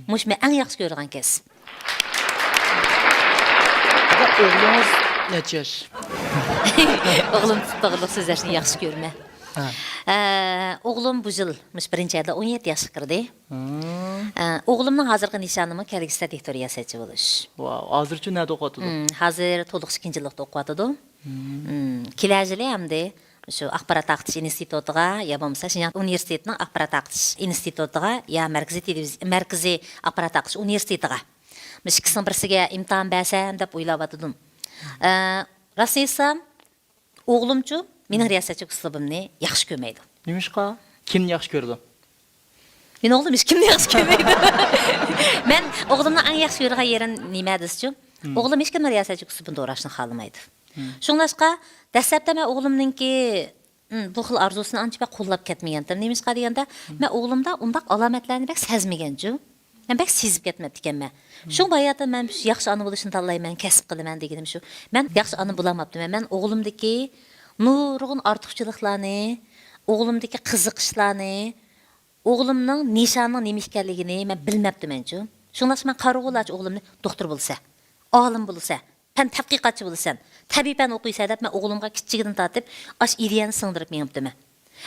مۇشۇ مەن ئەڭ ياخشى كۆرىدىغان كەسىپ. ئوغلىڭىز نەچچە ياش؟ ئوغلۇم توغرىلىق سۆزلەشنى ياخشى كۆرىمەن. ھە. ئە، ئوغلۇم بۇ يىل مۇشۇ بىرىنچى ئايدا ئون يەتتە ياشقا كىردى. ئە، ئوغلۇمنىڭ ھازىرقى نىشانىمۇ كەلگۈسىدە دىكتور رىياسەتچى بولۇش. ۋاۋ، ھازىرچۇ نەدە ئوقۇۋاتىدۇ؟ ھازىر تولۇقسىز ئىككىنچى يىللىقتا ئوقۇۋاتىدۇ. كېلەر يىلى ئەمدى شۇ ئاخبارات تارقىتىش ئىنستىتۇتىغا يا بولمىسا شىنجاڭ ئۇنىۋېرسىتېتىنىڭ ئاخبارات تارقىتىش ئىنستىتۇتىغا يا مەركىزىي تېلېۋىز-، مەركىزىي ئاخبارات تارقىتىش ئۇنىۋېرسىتېتىغا، مۇشۇ ئىككىسىنىڭ بىرسىگە ئىمتىھان بەرسەم دەپ ئويلاۋاتىدىم. ئە، راستىنى ئېيتسام، ئوغلۇمچۇ مېنىڭ رىياسەتچىلىك ئۇسلۇبۇمنى ياخشى كۆرمەيدۇ. نېمىشقا؟ كىمنى ياخشى كۆرىدۇ؟ مېنىڭ ئوغلۇم ھېچكىمنى ياخشى كۆرمەيدۇ. مەن ئوغلۇمنىڭ ئەڭ ياخشى كۆرىدىغان يېرى نېمە دېسىچۇ؟ ئوغلۇم ھېچكىمنىڭ رىياسەتچىلىك ئۇسلۇبىنى دوراپشۇ خالىمايدۇ. شۇڭلاشقا دەسلەپتە مەن ئوغلۇمنىڭكى، ئىم، بۇ خىل ئارزۇسىنى ئانچە بەك قوللاپ كەتمىگەنتىم. نېمىشقا دېگەندە، مەن ئوغلۇمدا ئۇنداق ئالامەتلەرنى بەك سەزمىگەنچۇ. مەن بەك سېزىپ كەتمەپتىكەنمەن. شۇ باياتىن مەن شۇ ياخشى ئانا بولۇشنى تاللايمەن، كەسىپ قىلىمەن دېگىنىم شۇ. مەن ياخشى ئانا بولالماپتىمەن. مەن ئوغلۇمدىكى نۇرغۇن ئارتۇقچىلىقلارنى، ئوغلۇمدىكى قىزىقىشلارنى، ئوغلۇمنىڭ نىشانىنىڭ نېمە ئىكەنلىكىنى مەن بىلمەپتىمەنچۇ. شۇڭلاشقا مەن قارىغۇلارچە ئوغلۇمنى دوختۇر بولسا، ئالىم بولسا، پەن تەتقىقاتچى بولىسەن، تەبىئىي پەن ئوقۇيسەن دەپ مەن ئوغلۇمغا كىچىكىدىن تارتىپ ئاشۇ ئىدىيەنى سىڭدۈرۈپ مېڭىپتىمەن.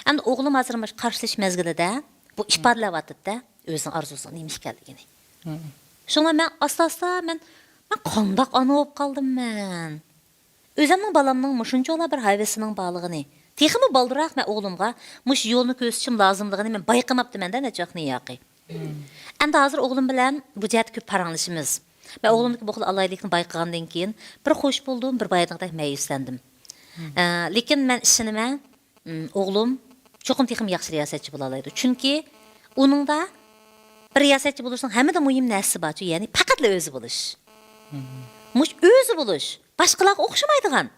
ئەمدى ئوغلۇم ھازىر مۇشۇ قارشى ئېلىش مەزگىلىدە بۇ ئىپادىلەۋاتىدىدە ئۆزىنىڭ ئارزۇسىنىڭ نېمە ئىكەنلىكىنى. شۇڭا مەن ئاستا-ئاستا مەن، مەن قانداق ئانا بولۇپ قالدىم مەن؟ ئۆزۈمنىڭ بالامنىڭ مۇشۇنچىۋالا بىر ھەۋىسىنىڭ بارلىقىنى، تېخىمۇ بالدۇرراق مەن ئوغلۇمغا مۇشۇ يولنى كۆرسىتىشىم لازىملىقىنى مەن بايقىماپتىمەن-دە نەچچە ۋاقىتتىن ياقى. ئەمدى ھازىر ئوغلۇم بىلەن بۇ جەھەتتە كۆپ پاراڭلىشىمىز. مەن ئوغلۇمدىكى بۇ خىل ئالاھىدىلىكنى بايقىغاندىن كېيىن بىر خوش بولدۇم، بىر بايىدىغىدەك مەيۈسلەندىم. ئە، لېكىن مەن ئىشىنىمەن، ئوغلۇم چوقۇم تېخىمۇ ياخشى رىياسەتچى بولالايدۇ. چۈنكى ئۇنىڭدا بىر رىياسەتچى بولۇشنىڭ ھەممىدىن مۇھىم نەرسىسى بارچۇ، يەنى پەقەتلا ئۆزى بولۇش. مۇشۇ ئۆزى بولۇش، باشقىلارغا ئوخشىمايدىغان.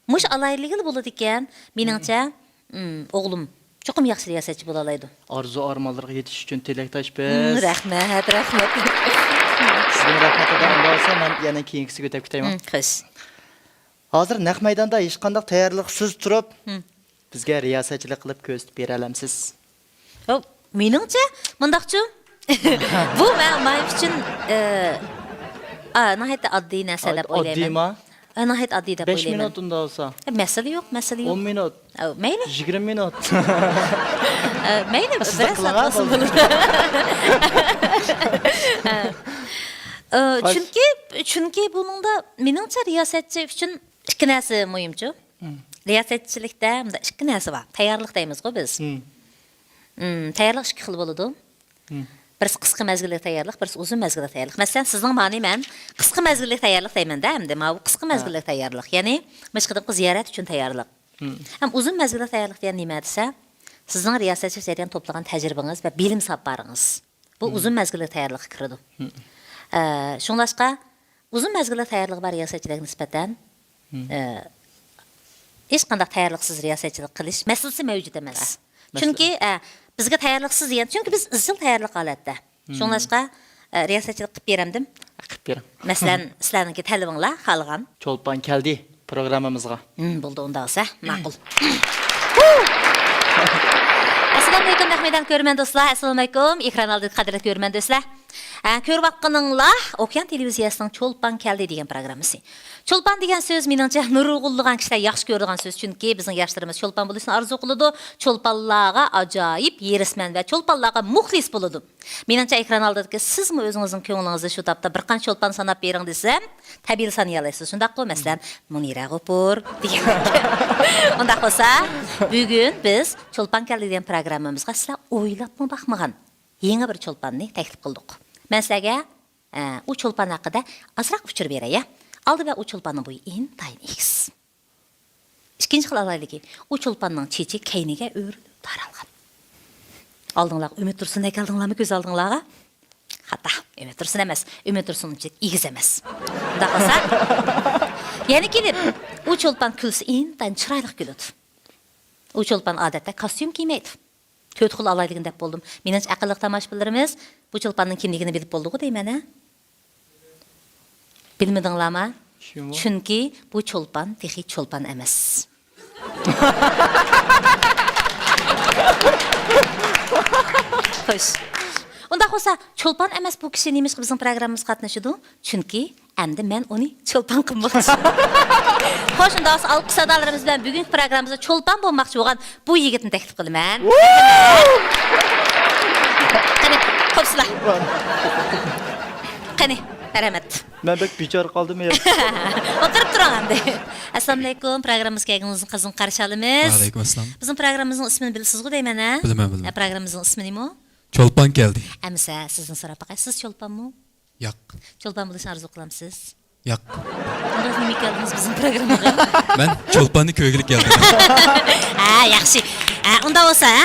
مۇشۇ ئالاھىدىلىكىلا بولىدىكەن. مېنىڭچە، ئوغلۇم چوقۇم ياخشى رىياسەتچى بولالايدۇ. ئارزۇ ئارمانلىرىغا يېتىش ئۈچۈن تىلەكداش بىز. رەھمەت، رەھمەت. سىزدىن رەھمەت ئاتا، ئۇنداق بولسا مەن يەنە كېيىنكىسىگە ئۆتۈپ كېتەيمەن. خوش. ھازىر نەق مەيداندا ھېچقانداق تەييارلىقسىز تۇرۇپ، بىزگە رىياسەتچىلىك قىلىپ كۆرسىتىپ بېرەلەمسىز؟ ياق، مېنىڭچە مۇنداقچۇ. بۇ مەن، مەن ئۈچۈن، ئە، ئا، ناھايىتى ئاددىي نەرسە دەپ ئويلايمەن. ئاددىيما؟ ئە، ناھايىتى ئاددىي دەپ ئويلايمەن. بەش مىنۇت ئۇنداق بولسا. ئە، مەسىلە يوق، مەسىلە يوق. ئون مىنۇت. ئە، مەيلى. يىگىرمە مىنۇت. ئە، مەيلى، بىرەر سائەت بولسۇن بولىدۇ. ئە، چۈنكى، چۈنكى بۇنىڭدا مېنىڭچە رىياسەتچى ئۈچۈن ئىككى نەرسە مۇھىمچۇ. رىياسەتچىلىكتە مۇنداق ئىككى نەرسە بار. تەييارلىق دەيمىزغۇ بىز. تەييارلىق ئىككى خىل بولىدۇ. بىرسى قىسقا مەزگىللىك تەييارلىق، بىرسى ئۇزۇن مەزگىللىك تەييارلىق. مەسىلەن، سىزنىڭ مانى مەن قىسقا مەزگىللىك تەييارلىق دەيمەن-دە، ئەمدى ماۋۇ قىسقا مەزگىللىك تەييارلىق. يەنى، مۇشۇ قېتىمقى زىيارەت ئۈچۈن تەييارلىق. ھەم ئۇزۇن مەزگىللىك تەييارلىق دېگەن نېمە دېسە، سىزنىڭ رىياسەتچىلىك جەريانىدا توپلىغان تەجرىبىڭىز ۋە بىلىم ساپارىڭىز. بۇ ئۇزۇن مەزگىللىك تەييارلىققا كىرىدۇ. ئە، شۇڭلاشقا، ئۇزۇن مەزگىللىك تەييارلىقى بار رىياسەتچىلەرگە نىسبەتەن، ئە، ھېچقانداق تەييارلىقسىز رىياسەتچىلىك قىلىش مەسىلىسى مەۋجۇت ئەمەس. چۈنكى، ئە، بىزگە تەييارلىقسىز دېگەن، چۈنكى بىز ئىزچىل تەييارلىق ھالەتتە. شۇڭلاشقا، ئە، رىياسەتچىلىك قىلىپ بېرەمدىم؟ قىلىپ بېرىڭ. مەسىلەن، سىلەرنىڭكى تەلىپىڭلار خالىغان. چولپان كەلدى پروگراممىمىزغا. ھىم، بولدى، ئۇنداق بولسا ماقۇل. ئەسسالامۇئەلەيكۇم، نەق مەيدان كۆرۈرمەن دوستلار. ئەسسالامۇئەلەيكۇم، ئېكران ئالدىدىكى قەدىرلىك كۆرۈرمەن دوستلار. ئە، كۆرۈۋاتقىنىڭلار ئوكيان تېلېۋىزىيەسىنىڭ چولپان كەلدى دېگەن پروگراممىسى. چولپان دېگەن سۆز، مېنىڭچە، نۇرغۇنلىغان كىشىلەر ياخشى كۆرىدىغان سۆز، چۈنكى بىزنىڭ ياشلىرىمىز چولپان بولۇشنى ئارزۇ قىلىدۇ. چولپانلارغا ئاجايىپ ھېرىسمەن ۋە چولپانلارغا مۇخلىس بولىدۇ. مېنىڭچە، ئېكران ئالدىدىكى سىزمۇ ئۆزىڭىزنىڭ كۆڭلىڭىزدە شۇ تاپتا بىر قانچە چولپان ساناپ بېرىڭ دېسەم، تەبىئىيلا سانىيالايسىز. شۇنداققۇ؟ مەسىلەن، مۇنىرە غوپۇر دېگەندەك. ئۇنداق بولسا، بۈگۈن بىز چولپان كەلدى دېگەن پروگراممىمىزغا سىلەر ئويلاپمۇ باقمىغان يېڭى بىر چولپاننى تەكلىپ قىلدۇق. مەن سىلەرگە، ئە، ئۇ چولپان ھەققىدە ئازراق ئۇچۇر بېرەي، يا. ئالدى بىلەن ئۇ چولپاننىڭ بويى ئىنتايىن ئېگىز. ئىككىنچى خىل ئالاھىدىلىكى، ئۇ چولپاننىڭ چېچى كەينىگە ئۆرۈلۈپ تارالغان. ئالدىڭلارغا ئۈمىد تۇرسۇندەك كەلدىڭلارمۇ كۆز ئالدىڭلارغا؟ خاتا. ئۈمىد تۇرسۇن ئەمەس. ئۈمىد تۇرسۇن ئۇنچىلىك ئېگىز ئەمەس. ئۇنداق بولسا، يەنە كېلىپ، ئۇ چولپان كۈلسە ئىنتايىن چىرايلىق كۈلىدۇ. ئۇ چولپان ئادەتتە كاستيۇم كىيمەيدۇ. تۆت خىل ئالاھىدىلىكىنى دەپ بولدۇم. مېنىڭچە، ئەقىللىق تاماشىبىنلىرىمىز بۇ چولپاننىڭ كىملىكىنى بىلىپ بولدىغۇ دەيمەن، ھە؟ بىلمىدىڭلارما؟ شۇمۇ؟ چۈنكى بۇ چولپان تېخى چولپان ئەمەس. خوش. ئۇنداق بولسا، چولپان ئەمەس بۇ كىشى نېمىشقا بىزنىڭ پروگراممىمىزغا قاتنىشىدۇ؟ چۈنكى ئەمدى مەن ئۇنى چولپان قىلماقچى. خوش، ئۇنداق بولسا ئالقىش سادالىرىمىز بىلەن بۈگۈنكى پروگراممىمىزدا چولپان بولماقچى بولغان بۇ يىگىتنى تەكلىپ قىلىمەن. قېنى، قوپسىلا. قېنى، مەرھەمەت. مەن بەك بىچارە قالدىم يا. ئولتۇرۇپ تۇرۇڭ ئەمدى. ئەسسالامۇئەلەيكۇم، پروگراممىمىزغا كەلگىنىڭىزنى قىزغىن قارشى ئالىمىز. ۋەئەلەيكۇم ئەسسالام. بىزنىڭ پروگراممىمىزنىڭ ئىسمىنى بىلىسىزغۇ دەيمەن، ھە؟ بىلىمەن، بىلىمەن. ھە، پروگراممىمىزنىڭ ئىسمى نېمە؟ چولپان كەلدى. ئەمىسە، سىزدىن سوراپ باقاي، سىز چولپانمۇ؟ ياق. چولپان بولۇشنى ئارزۇ قىلامسىز؟ ياق. ئۇنداق نېمە كەلدىڭىز بىزنىڭ پروگراممىغا؟ مەن چولپاننى كۆرگىلى كەلدىم. ھە، ياخشى. ھە، ئۇنداق بولسا، ھە؟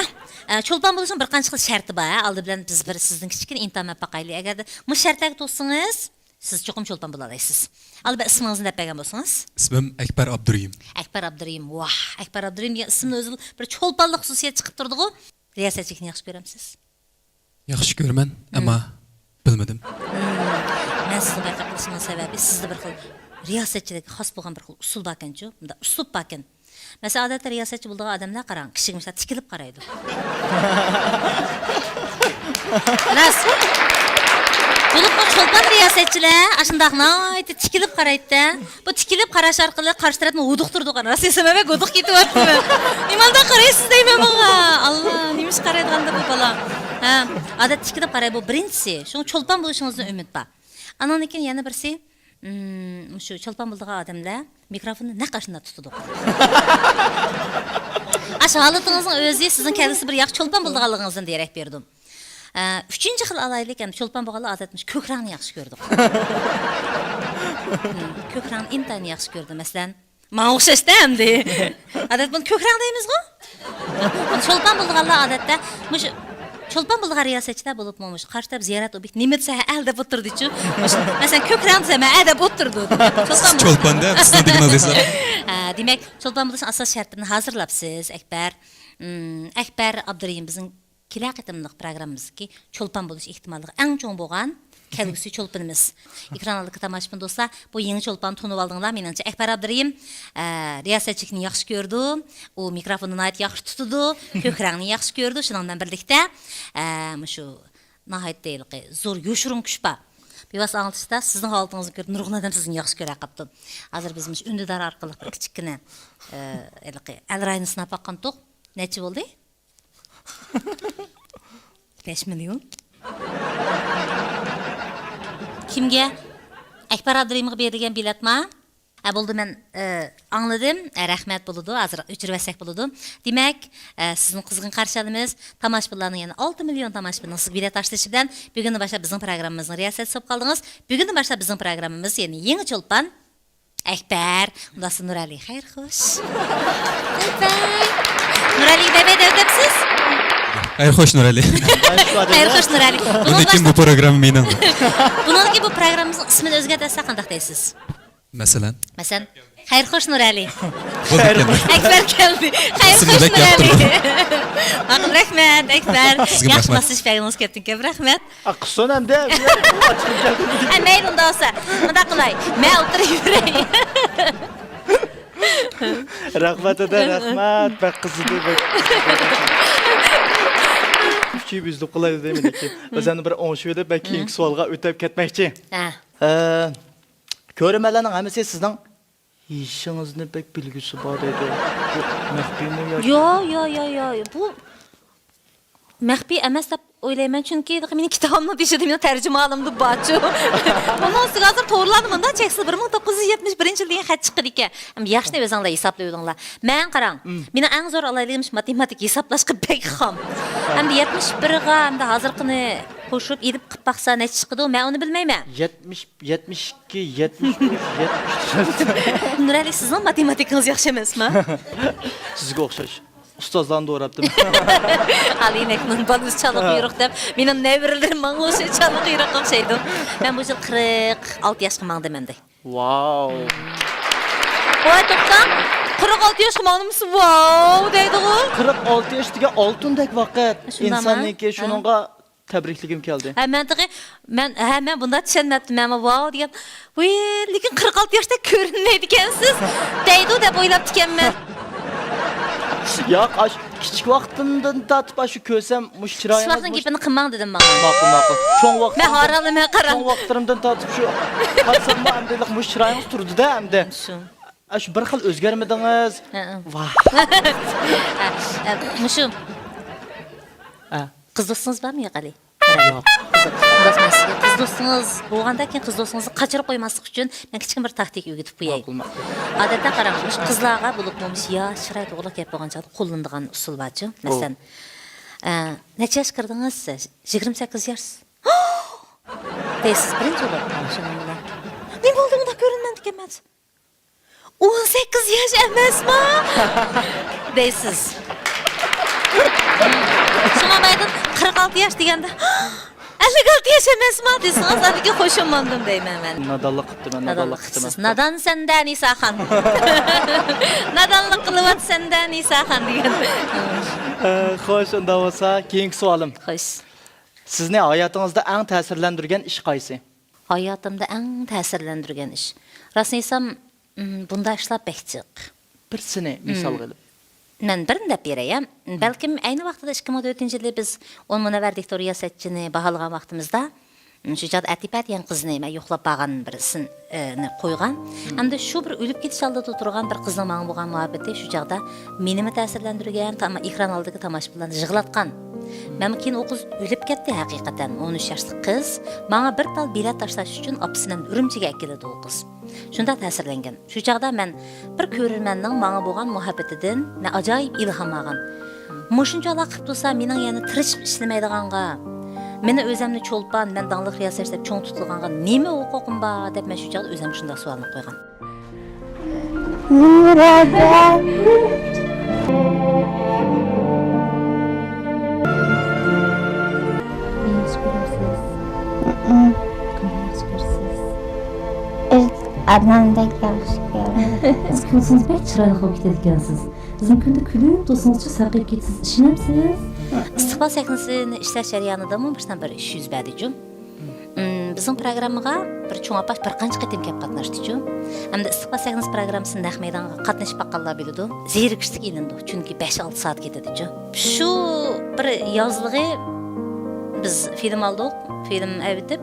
ئە، چولپان بولۇشنىڭ بىر قانچە خىل شەرتى بار، ھە؟ ئالدى بىلەن بىز بىر سىزدىن كىچىككىنە ئىمتىھان بېرىپ باقايلى. ئەگەردە مۇشۇ شەرتلەرگە توسسىڭىز، سىز چوقۇم چولپان بولالايسىز. ئالدى بىلەن ئىسمىڭىزنى دەپ بەرگەن بولسىڭىز. ئىسمىم ئەكبەر ئابدۇرېھىم. ئەكبەر ئابدۇرېھىم، ۋاھ، ئەكبەر ئابدۇرېھىم دېگەن ئىسىمنىڭ ئۆزىلا بىر چولپانلىق خۇسۇسىيەت چىقىپ تۇرىدىغۇ. رىياسەتچىلىكنى ياخشى كۆرەمسىز؟ ياخشى كۆرىمەن، ئەمما بىلمىدىم. مەن سىزنى بايقاپ قېلىشىمنىڭ سەۋەبى، سىزدە بىر خىل رىياسەتچىلىككە خاس بولغان بىر خىل ئۇسۇل باركەنچۇ، مۇنداق ئۇسلۇب باركەن. مەسىلەن، ئادەتتە رىياسەتچى بولىدىغان ئادەملەر قاراڭ، كىشىگە مۇشۇنداق تىكىلىپ قارايدۇ. راست. بولۇپمۇ چولپان رىياسەتچىلەر ئاشۇنداق ناھايىتى تىكىلىپ قارايدۇ-دە. بۇ تىكىلىپ قاراش ئارقىلىق قارشى تەرەپنى ھودۇقتۇرىدۇ. راسىي سەمەبەك ھودۇق كېتىۋاتىدۇ. نېمانداق قارايسىز دەيمەن بۇغا. ئاللا، نېمىشقا قارايدىغاندۇ بۇ بالا؟ ھە، ئادەتتە تىكىلىپ قاراي، بۇ بىرىنچىسى. شۇڭا چولپان بولۇشىڭىزدىن ئۈمىد بار. ئانىڭدىن كېيىن يەنە بىرسى، مم، شۇ چولپان بولىدىغان ئادەملەر مىكروفوننى نەق ئاشۇنداق تۇتىدۇ. ئاشۇ ھالىتىڭىزنىڭ ئۆزى سىزنىڭ كەلگۈسىدە بىر ياخشى چولپان بولىدىغانلىقىڭىزدىن دېرەك بېرىدۇ. ئە، ئۈچىنچى خىل ئالايلىق، ئەمدى چولپان بولغانلار ئادەتتە مۇشۇ كۆك رەڭنى ياخشى كۆرىدۇ. ھىم، كۆك رەڭنى ئىنتايىن ياخشى كۆرىدۇ، مەسىلەن. ماڭا ئوخشاش-دە ئەمدى. ئادەتتە بۇنى كۆك رەڭ دەيمىزغۇ؟ چولپان بولىدىغانلار ئادەتتە مۇشۇ چولپان بولىدىغان رىياسەتچىلەر بولۇپمۇ مۇشۇ قارشى تەرەپ زىيارەت ئوبيېكتى نېمە دېسە ھە دەپ ئولتۇرىدىچۇ. مۇشۇ، مەسىلەن، كۆك رەڭ دېسە مەن ھە دەپ ئولتۇرىدۇ. چولپان بولىدىغان. چولپان-دە، سىزنىڭ دېگىنىڭىز ئېسىل. ھە، دېمەك، چولپان بولۇش ئاساس شەرتلىرىنى ھازىرلاپسىز، ئەكبەر. ئىم، ئەكبەر ئابدۇرېھىم بىزنىڭ كېلەر قېتىملىق پروگراممىمىزدىكى چولپان بولۇش ئېھتىماللىقى ئەڭ چوڭ بولغان كەلگۈسى چولپىنىمىز. ئېكران ئالدىدىكى تاماشىبىن دوستلار، بۇ يېڭى چولپاننى تونۇۋالدىڭلار. مېنىڭچە، ئەكبەر ئابدۇرېھىم، ئە، رىياسەتچىلىكنى ياخشى كۆرىدۇ، ئۇ مىكروفوننى ناھايىتى ياخشى تۇتىدۇ، كۆك رەڭنى ياخشى كۆرىدۇ. شۇنىڭ بىلەن بىرلىكتە، ئە، مۇشۇ ناھايىتى ھېلىقى زور يوشۇرۇن كۈچ بار. بىۋاسىتە ئاڭلىتىشتا سىزنىڭ ھالىتىڭىزنى كۆرۈپ نۇرغۇن ئادەم سىزنى ياخشى كۆرە قاپتۇ. ھازىر بىز مۇشۇ ئۈندىدار ئارقىلىق بىر كىچىككىنە، ئە، ھېلىقى ئەل رايىنى سىناپ باققانتۇق. نەچچە بولدى؟ بەش مىليون. كىمگە؟ ئەكبەر ئابدۇرېھىمغا بېرىلگەن بېلەتما؟ ھە، بولدى، مەن، ئە، ئاڭلىدىم. ھە، رەھمەت، بولىدۇ. ھازىر ئۆچۈرۈۋەتسەك بولىدۇ. دېمەك، ئە، سىزنى قىزغىن قارشى ئالىمىز. تاماشىبىنلارنىڭ يەنە ئالتە مىليون تاماشىبىننىڭ سىزگە بېلەت تاشلىشى بىلەن بۈگۈندىن باشلاپ بىزنىڭ پروگراممىمىزنىڭ رىياسەتچىسى بولۇپ قالدىڭىز. بۈگۈندىن باشلاپ بىزنىڭ پروگراممىمىز، يەنى يېڭى چولپان. ئەكبەر، ئۇنداقتا نۇرئەلى، خەير خوش. بەي بەي. نۇرئەلى، بەي بەي دەۋېتەمسىز؟ خەير خوش، نۇرئەلى. خەير خوش، نۇرئەلى. بۇنىڭدىن كېيىن بۇ پروگرامما مېنىڭ. بۇنىڭدىن كېيىن بۇ پروگراممىمىزنىڭ ئىسمىنى ئۆزگەرتىۋەتسەك قانداق دەيسىز؟ مەسىلەن؟ مەسىلەن، خەير خوش، نۇرئەلى. بولدى ئىكەن. ئەكبەر كەلدى. خەير خوش، نۇرئەلى. ئاقىل، رەھمەت، ئەكبەر. سىزگە ياخشى رەھمەت. ماسلىشىپ بەرگىنىڭىزگە كەپتىن كۆپ رەھمەت. ئا، قىسسىنى ئەمدى. ئە، مەيلى، ئۇنداق بولسا. مۇنداق قىلاي. مەن ئوتتۇرىغا يۈرەي. رەھمەت، ئەدە، رەھمەت. بەك قىزىدى، بەك قىزىدى. ئۈچ يۈز ئۈزۈپ قىلاي دېدىم، لېكىن بىز ئەمدى بىر ئوڭشىۋېلىپ، بەك كېيىنكى سوئالغا ئۆتۈپ كەتمەكچى. ھە. ئە، كۆرۈرمەنلەرنىڭ ھەممىسى سىزنىڭ يېشىڭىزنى بەك بىلگۈسى بار دەيدۇ. بۇ مەخپىيمۇ ياكى؟ ياق، ياق، ياق، ياق. بۇ مەخپىي ئەمەس دەپ ئويلايمەن، چۈنكى مېنىڭ كىتابىمنىڭ بېشىدا مېنىڭ تەرجىمىھالىمدا بارچۇ. ئۇنىڭ ئۈستىگە ھازىر تورلاردا مۇنداق چەكسىز بىر مىڭ توققۇز يۈز يەتمىش بىرىنچى يىل دېگەن خەت چىقىدىكەن. ئەمدى ياشنى ئۆزۈڭلار ھېسابلىۋېلىڭلار. مەن قاراڭ، مم. مېنىڭ ئەڭ زور ئالاھىدىلىكىم شۇ ماتېماتىكا ھېسابلاشقا بەك خام. ھە. ئەمدى يەتمىش بىرگە، ئەمدى ھازىرقىنى قوشۇپ ئېلىپ قىلىپ باقسا نەچچە چىقىدۇ، مەن ئۇنى بىلمەيمەن. يەتمىش، يەتمىش ئىككى، يەتمىش ئۈچ، يەتمىش تۆت. نۇرئەلى، سىزنىڭ ماتېماتىكىڭىز ياخشى ئەمەسما؟ سىزگە ئوخشاش. ئۇستازلارنى دوراپتىمەن. ئالىينەكنىڭ بالىسى چالا قۇيرۇق دەپ، مېنىڭ نەۋرىلىرىم ماڭا ئوخشاش چالا قۇيرۇققا ئوخشايدۇ. مەن بۇ يىل قىرىق ئالتە ياشقا ماڭدىم ئەمدى. ۋاۋ. ۋاي، توختاڭ. قىرىق ئالتە ياشقا ماڭدىمسىز؟ ۋاۋ دەيدىغۇ. قىرىق ئالتە ياش دېگەن ئالتۇندەك ۋاقىت. شۇنداقمۇ؟ ئىنساننىڭكى ھە. شۇنىڭغا تەبرىكلىگۈم كەلدى. ھە، مەن تېخى، مەن، ھە، مەن بۇنداق چۈشەنمەپتىمەن، مەن ۋاۋ دېگەن، ۋىي، لېكىن قىرىق ئالتە ياشتەك كۆرۈنمەيدىكەنسىز دەيدۇ دەپ ئويلاپتىكەنمەن. ياق، ئاش، كىچىك ۋاقتىمدىن تارتىپ ئاشۇ كۆرسەم، مۇشۇ چىرايىڭىز، كىچىك ۋاقىتنىڭ مۇش- گېپىنى قىلماڭ دېدىم ماڭا. ماقۇل، ماقۇل. چوڭ ۋاقتىم-، مەن ھارالىمەن، قاراڭ. چوڭ ۋاقىتلىرىمدىن تارتىپ شۇ قارىساممۇ ئەمدى مۇشۇ چىرايىڭىز تۇردى-دە ئەمدى. شۇ. ئاشۇ بىر خىل ئۆزگەرمىدىڭىز. ھە، ھە. ۋاھ. ھە، ھە، مۇشۇ. ھە. قىز دوستىڭىز بارمۇ ياق ھېلى؟ ياق. ئۇنداق مەن سىزگە قىز دوستىڭىز بولغاندىن كېيىن قىز دوستىڭىزنى قاچۇرۇپ قويماسلىق ئۈچۈن مەن كىچىككىنە بىر تاكتىكا ئۆگىتىپ قوياي. ماقۇل، ماقۇل. ئادەتتە قاراڭ، مۇشۇ قىزلارغا بولۇپمۇ مۇشۇ ياش، چىرايلىق ئوغلاق گەپ بولغان چاغدا قوللىنىدىغان ئۇسۇل بارچۇ. مەسىلەن، ئە، نەچچە ياشقا كىردىڭىز؟ يىگىرمە سەككىز ياش. دەيسىز، بىرىنچى بولۇپ. شۇنىڭ بىلەن، نېمە بولدى، ئۇنداق كۆرۈنمەمدىكەنمەن؟ ئون سەككىز ياش ئەمەسما؟ دەيسىز. شۇڭا بايىقى قىرىق ئالتە ياش دېگەندە، ئەللىك ئالتە ياش ئەمەسما دېسىڭىز، ئاندىن كېيىن خۇشۇماندىم دەيمەن مەن. نادانلىق قىپتىمەن، نادانلىق قىپتىمەن. نادانسەن-دە، نىساخان. نادانلىق قىلىۋاتىسەن-دە، نىساخان دېگەن. ئە، خوش، ئۇنداق بولسا، كېيىنكى سوئالىم. خوش. سىزنى ھاياتىڭىزدا ئەڭ تەسىرلەندۈرگەن ئىش قايسى؟ ھاياتىمدا ئەڭ تەسىرلەندۈرگەن ئىش. راستىنى ئېيتسام، ئىم، بۇنداق ئىشلار بەك جىق. بىرسىنى مىسالغا ئېلىپ. مەن بىرنى دەپ بېرەي، ھە. بەلكىم ئەينى ۋاقتىدا ئىككى مىڭ تۆتىنچى يىلى بىز ئون مۇنەۋۋەردىكى رىياسەتچىنى باھالىغان ۋاقتىمىزدا، ئىم، شۇ چاغدا ئەتىپە دېگەن قىزنى مەن يوقلاپ بارغان بىرسىنى، ئە، نى قويغان. ھەمدە شۇ بىر ئۆلۈپ كېتىش ئالدىدا تۇرغان بىر قىزنىڭ ماڭا بولغان مۇھەببىتى شۇ چاغدا مېنىمۇ تەسىرلەندۈرگەن، تام-، ئېكران ئالدىدىكى تاماشىبىنلارنى يىغلاتقان. مەنمۇ كېيىن ئۇ قىز ئۆلۈپ كەتتى ھەقىقەتەن، ئون ئۈچ ياشلىق قىز. ماڭا بىر تال بېلەت تاشلاش ئۈچۈن ئاپىسىنى ئۈرۈمچىگە ئەكېلىدۇ ئۇ قىز. شۇنداق تەسىرلەنگەن. شۇ چاغدا مەن بىر كۆرۈرمەننىڭ ماڭا بولغان مۇھەببىتىدىن مەن ئاجايىپ ئىلھام ئالغان. مۇشۇنچىلا قىلىپ تۇرسا، مېنىڭ يەنە تىرىشىپ ئىشلىمەيدىغانغا، مېنى ئۆزۈمنى چولپان، مەن داڭلىق رىياسەتچى دەپ چوڭ تۇتۇلغانغا نېمە ھوقۇقۇم بار دەپ مەن شۇ چاغدا ئۆزۈمگە شۇنداق سوئالنى قويغان. نېمە ئىرادە؟ مېنى ياخشى كۆرەمسىز؟ قانداق ياخشى كۆرىسىز؟ ئۆز ئانامدەك ياخشى كۆرىمەن. سىز كۈلسىڭىز بەك چىرايلىق بولۇپ كېتىدىكەنسىز. بىزنىڭ كۈندە كۈلۈپ تۇرسىڭىزچۇ ساقىيىپ كېتىسىز، ئىشىنەمسىز؟ ئىستىقبال سەھنىسىنى ئىشلەش جەريانىدىمۇ مۇشۇنداق بىر ئىش يۈز بەردىچۇ. ئىم، بىزنىڭ پروگراممىغا بىر چوڭ ئاپاش بىر قانچە قېتىم كەپ قاتناشتىچۇ. ئەمدى ئىستىقبال سەھنىسى پروگراممىسىنى نەق مەيدانغا قاتنىشىپ باققانلار بىلىدۇ. زېرىكىشلىك ئېلىنىدۇ، چۈنكى بەش-ئالتە سائەت كېتىدىچۇ. شۇ بىر يازلىقى بىز فىلىم ئالدۇق، فىلىم ئەۋېتىپ،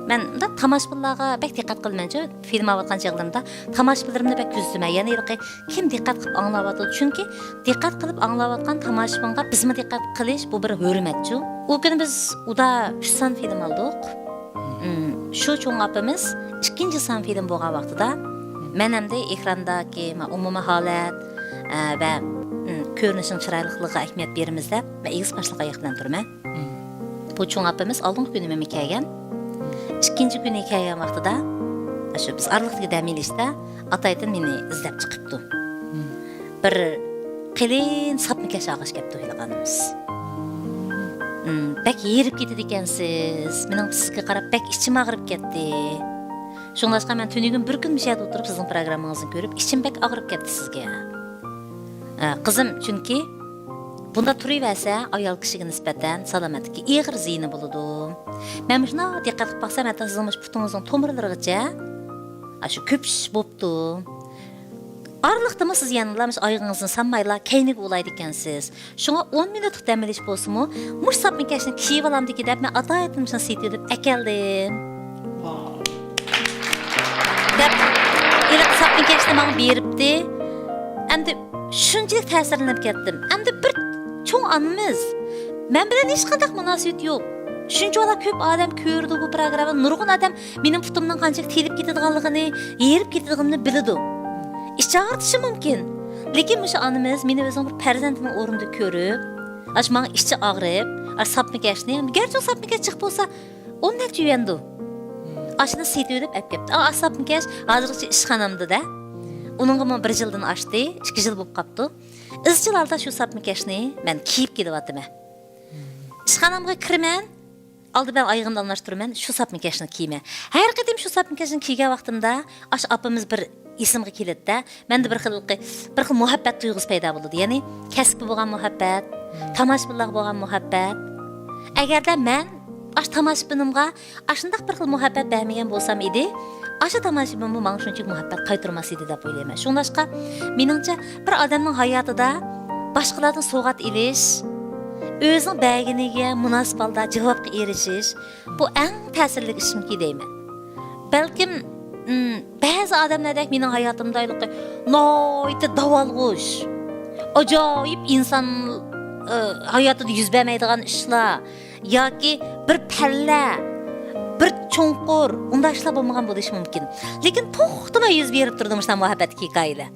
مەن مۇنداق تاماشىبىنلارغا بەك دىققەت قىلىمەنچۇ، فىلىم ئاۋاتقان چاغلىرىمدا تاماشىبىنلىرىمنى بەك كۆزىتىمەن. يەنى ھېلىقى كىم دىققەت قىلىپ ئاڭلاۋاتىدۇ؟ چۈنكى دىققەت قىلىپ ئاڭلاۋاتقان تاماشىبىنغا بىزمۇ دىققەت قىلىش، بۇ بىر ھۆرمەتچۇ. ئۇ كۈنى بىز ئۇدا ئۈچ سان فىلىم ئالدۇق. ئىم، شۇ چوڭ ئاپىمىز ئىككىنچى سان فىلىم بولغان ۋاقتىدا مەن ئەمدى ئېكراندىكى ما-، ئومۇمىي ھالەت، ئە، ۋە، ئىم، كۆرۈنۈشنىڭ چىرايلىقلىقىغا ئەھمىيەت بېرىمىز دەپ، مەن ئېگىز باشلىق ئاياق بىلەن تۇرىمەن. بۇ چوڭ ئاپىمىز ئالدىنقى كۈنى مېنى كەلگەن. ئىككىنچى كۈنى كەلگەن ۋاقتىدا، شۇ بىز ئارىلىقتىكى دەم ئېلىشتا ئاتايتىن مېنى ئىزدەپ چىقىپتۇ. بىر قېلىن ساپمىكەش ئاغاچ كەپتۇ ھېلىقى ئانىمىز. بەك ھېرىپ كېتىدىكەنسىز. مېنىڭ سىزگە قاراپ بەك ئىچىم ئاغرىپ كەتتى. شۇڭلاشقا مەن تۈنۈگۈن بىر كۈن مۇشۇ يەردە ئولتۇرۇپ سىزنىڭ پروگراممىڭىزنى كۆرۈپ ئىچىم بەك ئاغرىپ كەتتى سىزگە. ئە، قىزىم، چۈنكى بۇنداق تۇرۇۋەرسە ئايال كىشىگە نىسبەتەن سالامەتلىككە ئېغىر زىيىنى بولىدۇ. مەن مۇشۇنداق دىققەت قىلىپ باقسام، ھەتتا سىزنىڭ مۇشۇ پۇتىڭىزنىڭ تومۇرلىرىغىچە ئاشۇ كۆپۈش بوپتۇ. ئارىلىقتىمۇ سىز يەنىلا مۇشۇ ئايىغىڭىزنى سانمايلا كەينىگە ئۇلايدىكەنسىز. شۇڭا ئون مىنۇتلۇق دەم ئېلىش بولسىمۇ، مۇشۇ ساپمىكەشنى كىيىۋالامدىكى دەپ، مەن ئاتايىتىن مۇشۇنى سېتىۋېلىپ ئەكەلدىم. دەپ، ھېلىقى ساپمىكەشنى ماڭا بېرىپتى. ئەمدى شۇنچىلىك تەسىرلىنىپ كەتتىم. ئەمدى بىر چوڭ ئانىمىز، مەن بىلەن ھېچقانداق مۇناسىۋىتى يوق. شۇنچىۋالا كۆپ ئادەم كۆرىدۇ بۇ پروگراممىنى. نۇرغۇن ئادەم مېنىڭ پۇتۇمنىڭ قانچىلىك تېيىلىپ كېتىدىغانلىقىنى، ھېرىپ كېتىدىغىنىمنى بىلىدۇ. ئىچ ئاغرىتىشى مۇمكىن. لېكىن مۇشۇ ئانىمىز مېنى ئۆزىنىڭ بىر پەرزەنتىنىڭ ئورنىدا كۆرۈپ، ئاشۇ ماڭا ئىچى ئاغرىپ، ئاشۇ ساپمىكەشنى، گەرچە ئۇ ساپمىكەش جىق بولسا، ئون نەچچە يۈەندۇ. ئاشۇنى سېتىۋېلىپ ئەپ كەپتۇ. ئا، ئاشۇ ساپمىكەش ھازىرغىچە ئىشخانامدا-دە. ئۇنىڭغىمۇ بىر يىلدىن ئاشتى، ئىككى يىل بولۇپ قاپتۇ. ئىزچىل ھالدا شۇ ساپمىكەشنى مەن كىيىپ كېلىۋاتىمەن. ئىشخانامغا كىرىمەن، ئالدى بىلەن ئايىغىمنى ئالماشتۇرىمەن، شۇ ساپمىكەشنى كىيىمەن. ھەر قېتىم شۇ ساپمىكەشنى كىيگەن ۋاقتىمدا، ئاشۇ ئاپىمىز بىر ئېسىمگە كېلىدىدە، مەندە بىر خىل، بىر خىل مۇھەببەت تۇيغۇسى پەيدا بولىدۇ. يەنى كەسىپكە بولغان مۇھەببەت، تاماشىبىنلارغا بولغان مۇھەببەت. ئەگەردە مەن ئاشۇ تاماشىبىنىمغا ئاشۇنداق بىر خىل مۇھەببەت بەرمىگەن بولسام ئىدى، ئاشۇ تاماشىبىنمۇ ماڭا شۇنچىلىك مۇھەببەت قايتۇرماس ئىدى دەپ ئويلايمەن. شۇڭلاشقا، مېنىڭچە، بىر ئادەمنىڭ ھاياتىدا باشقىلاردىن سوۋغات ئېلىش، ئۆزىنىڭ بەرگىنىگە مۇناسىپ ھالدا جاۋابقا ئېرىشىش، بۇ ئەڭ تەسىرلىك ئىشمىكى دەيمەن. بەلكىم، ئىم، بەزى ئادەملەردەك مېنىڭ ھاياتىمدا ھېلىقى ناھايىتى داۋالغۇش، ئاجايىپ ئىنسان، ئى، ھاياتىدا يۈز بەرمەيدىغان ئىشلار ياكى بىر پەللە، بىر چوڭقۇر، ئۇنداق ئىشلار بولمىغان بولۇشى مۇمكىن. لېكىن توختىماي يۈز بېرىپ تۇرىدۇ مۇشۇنداق مۇھەببەتتىكى ھېكايىلەر.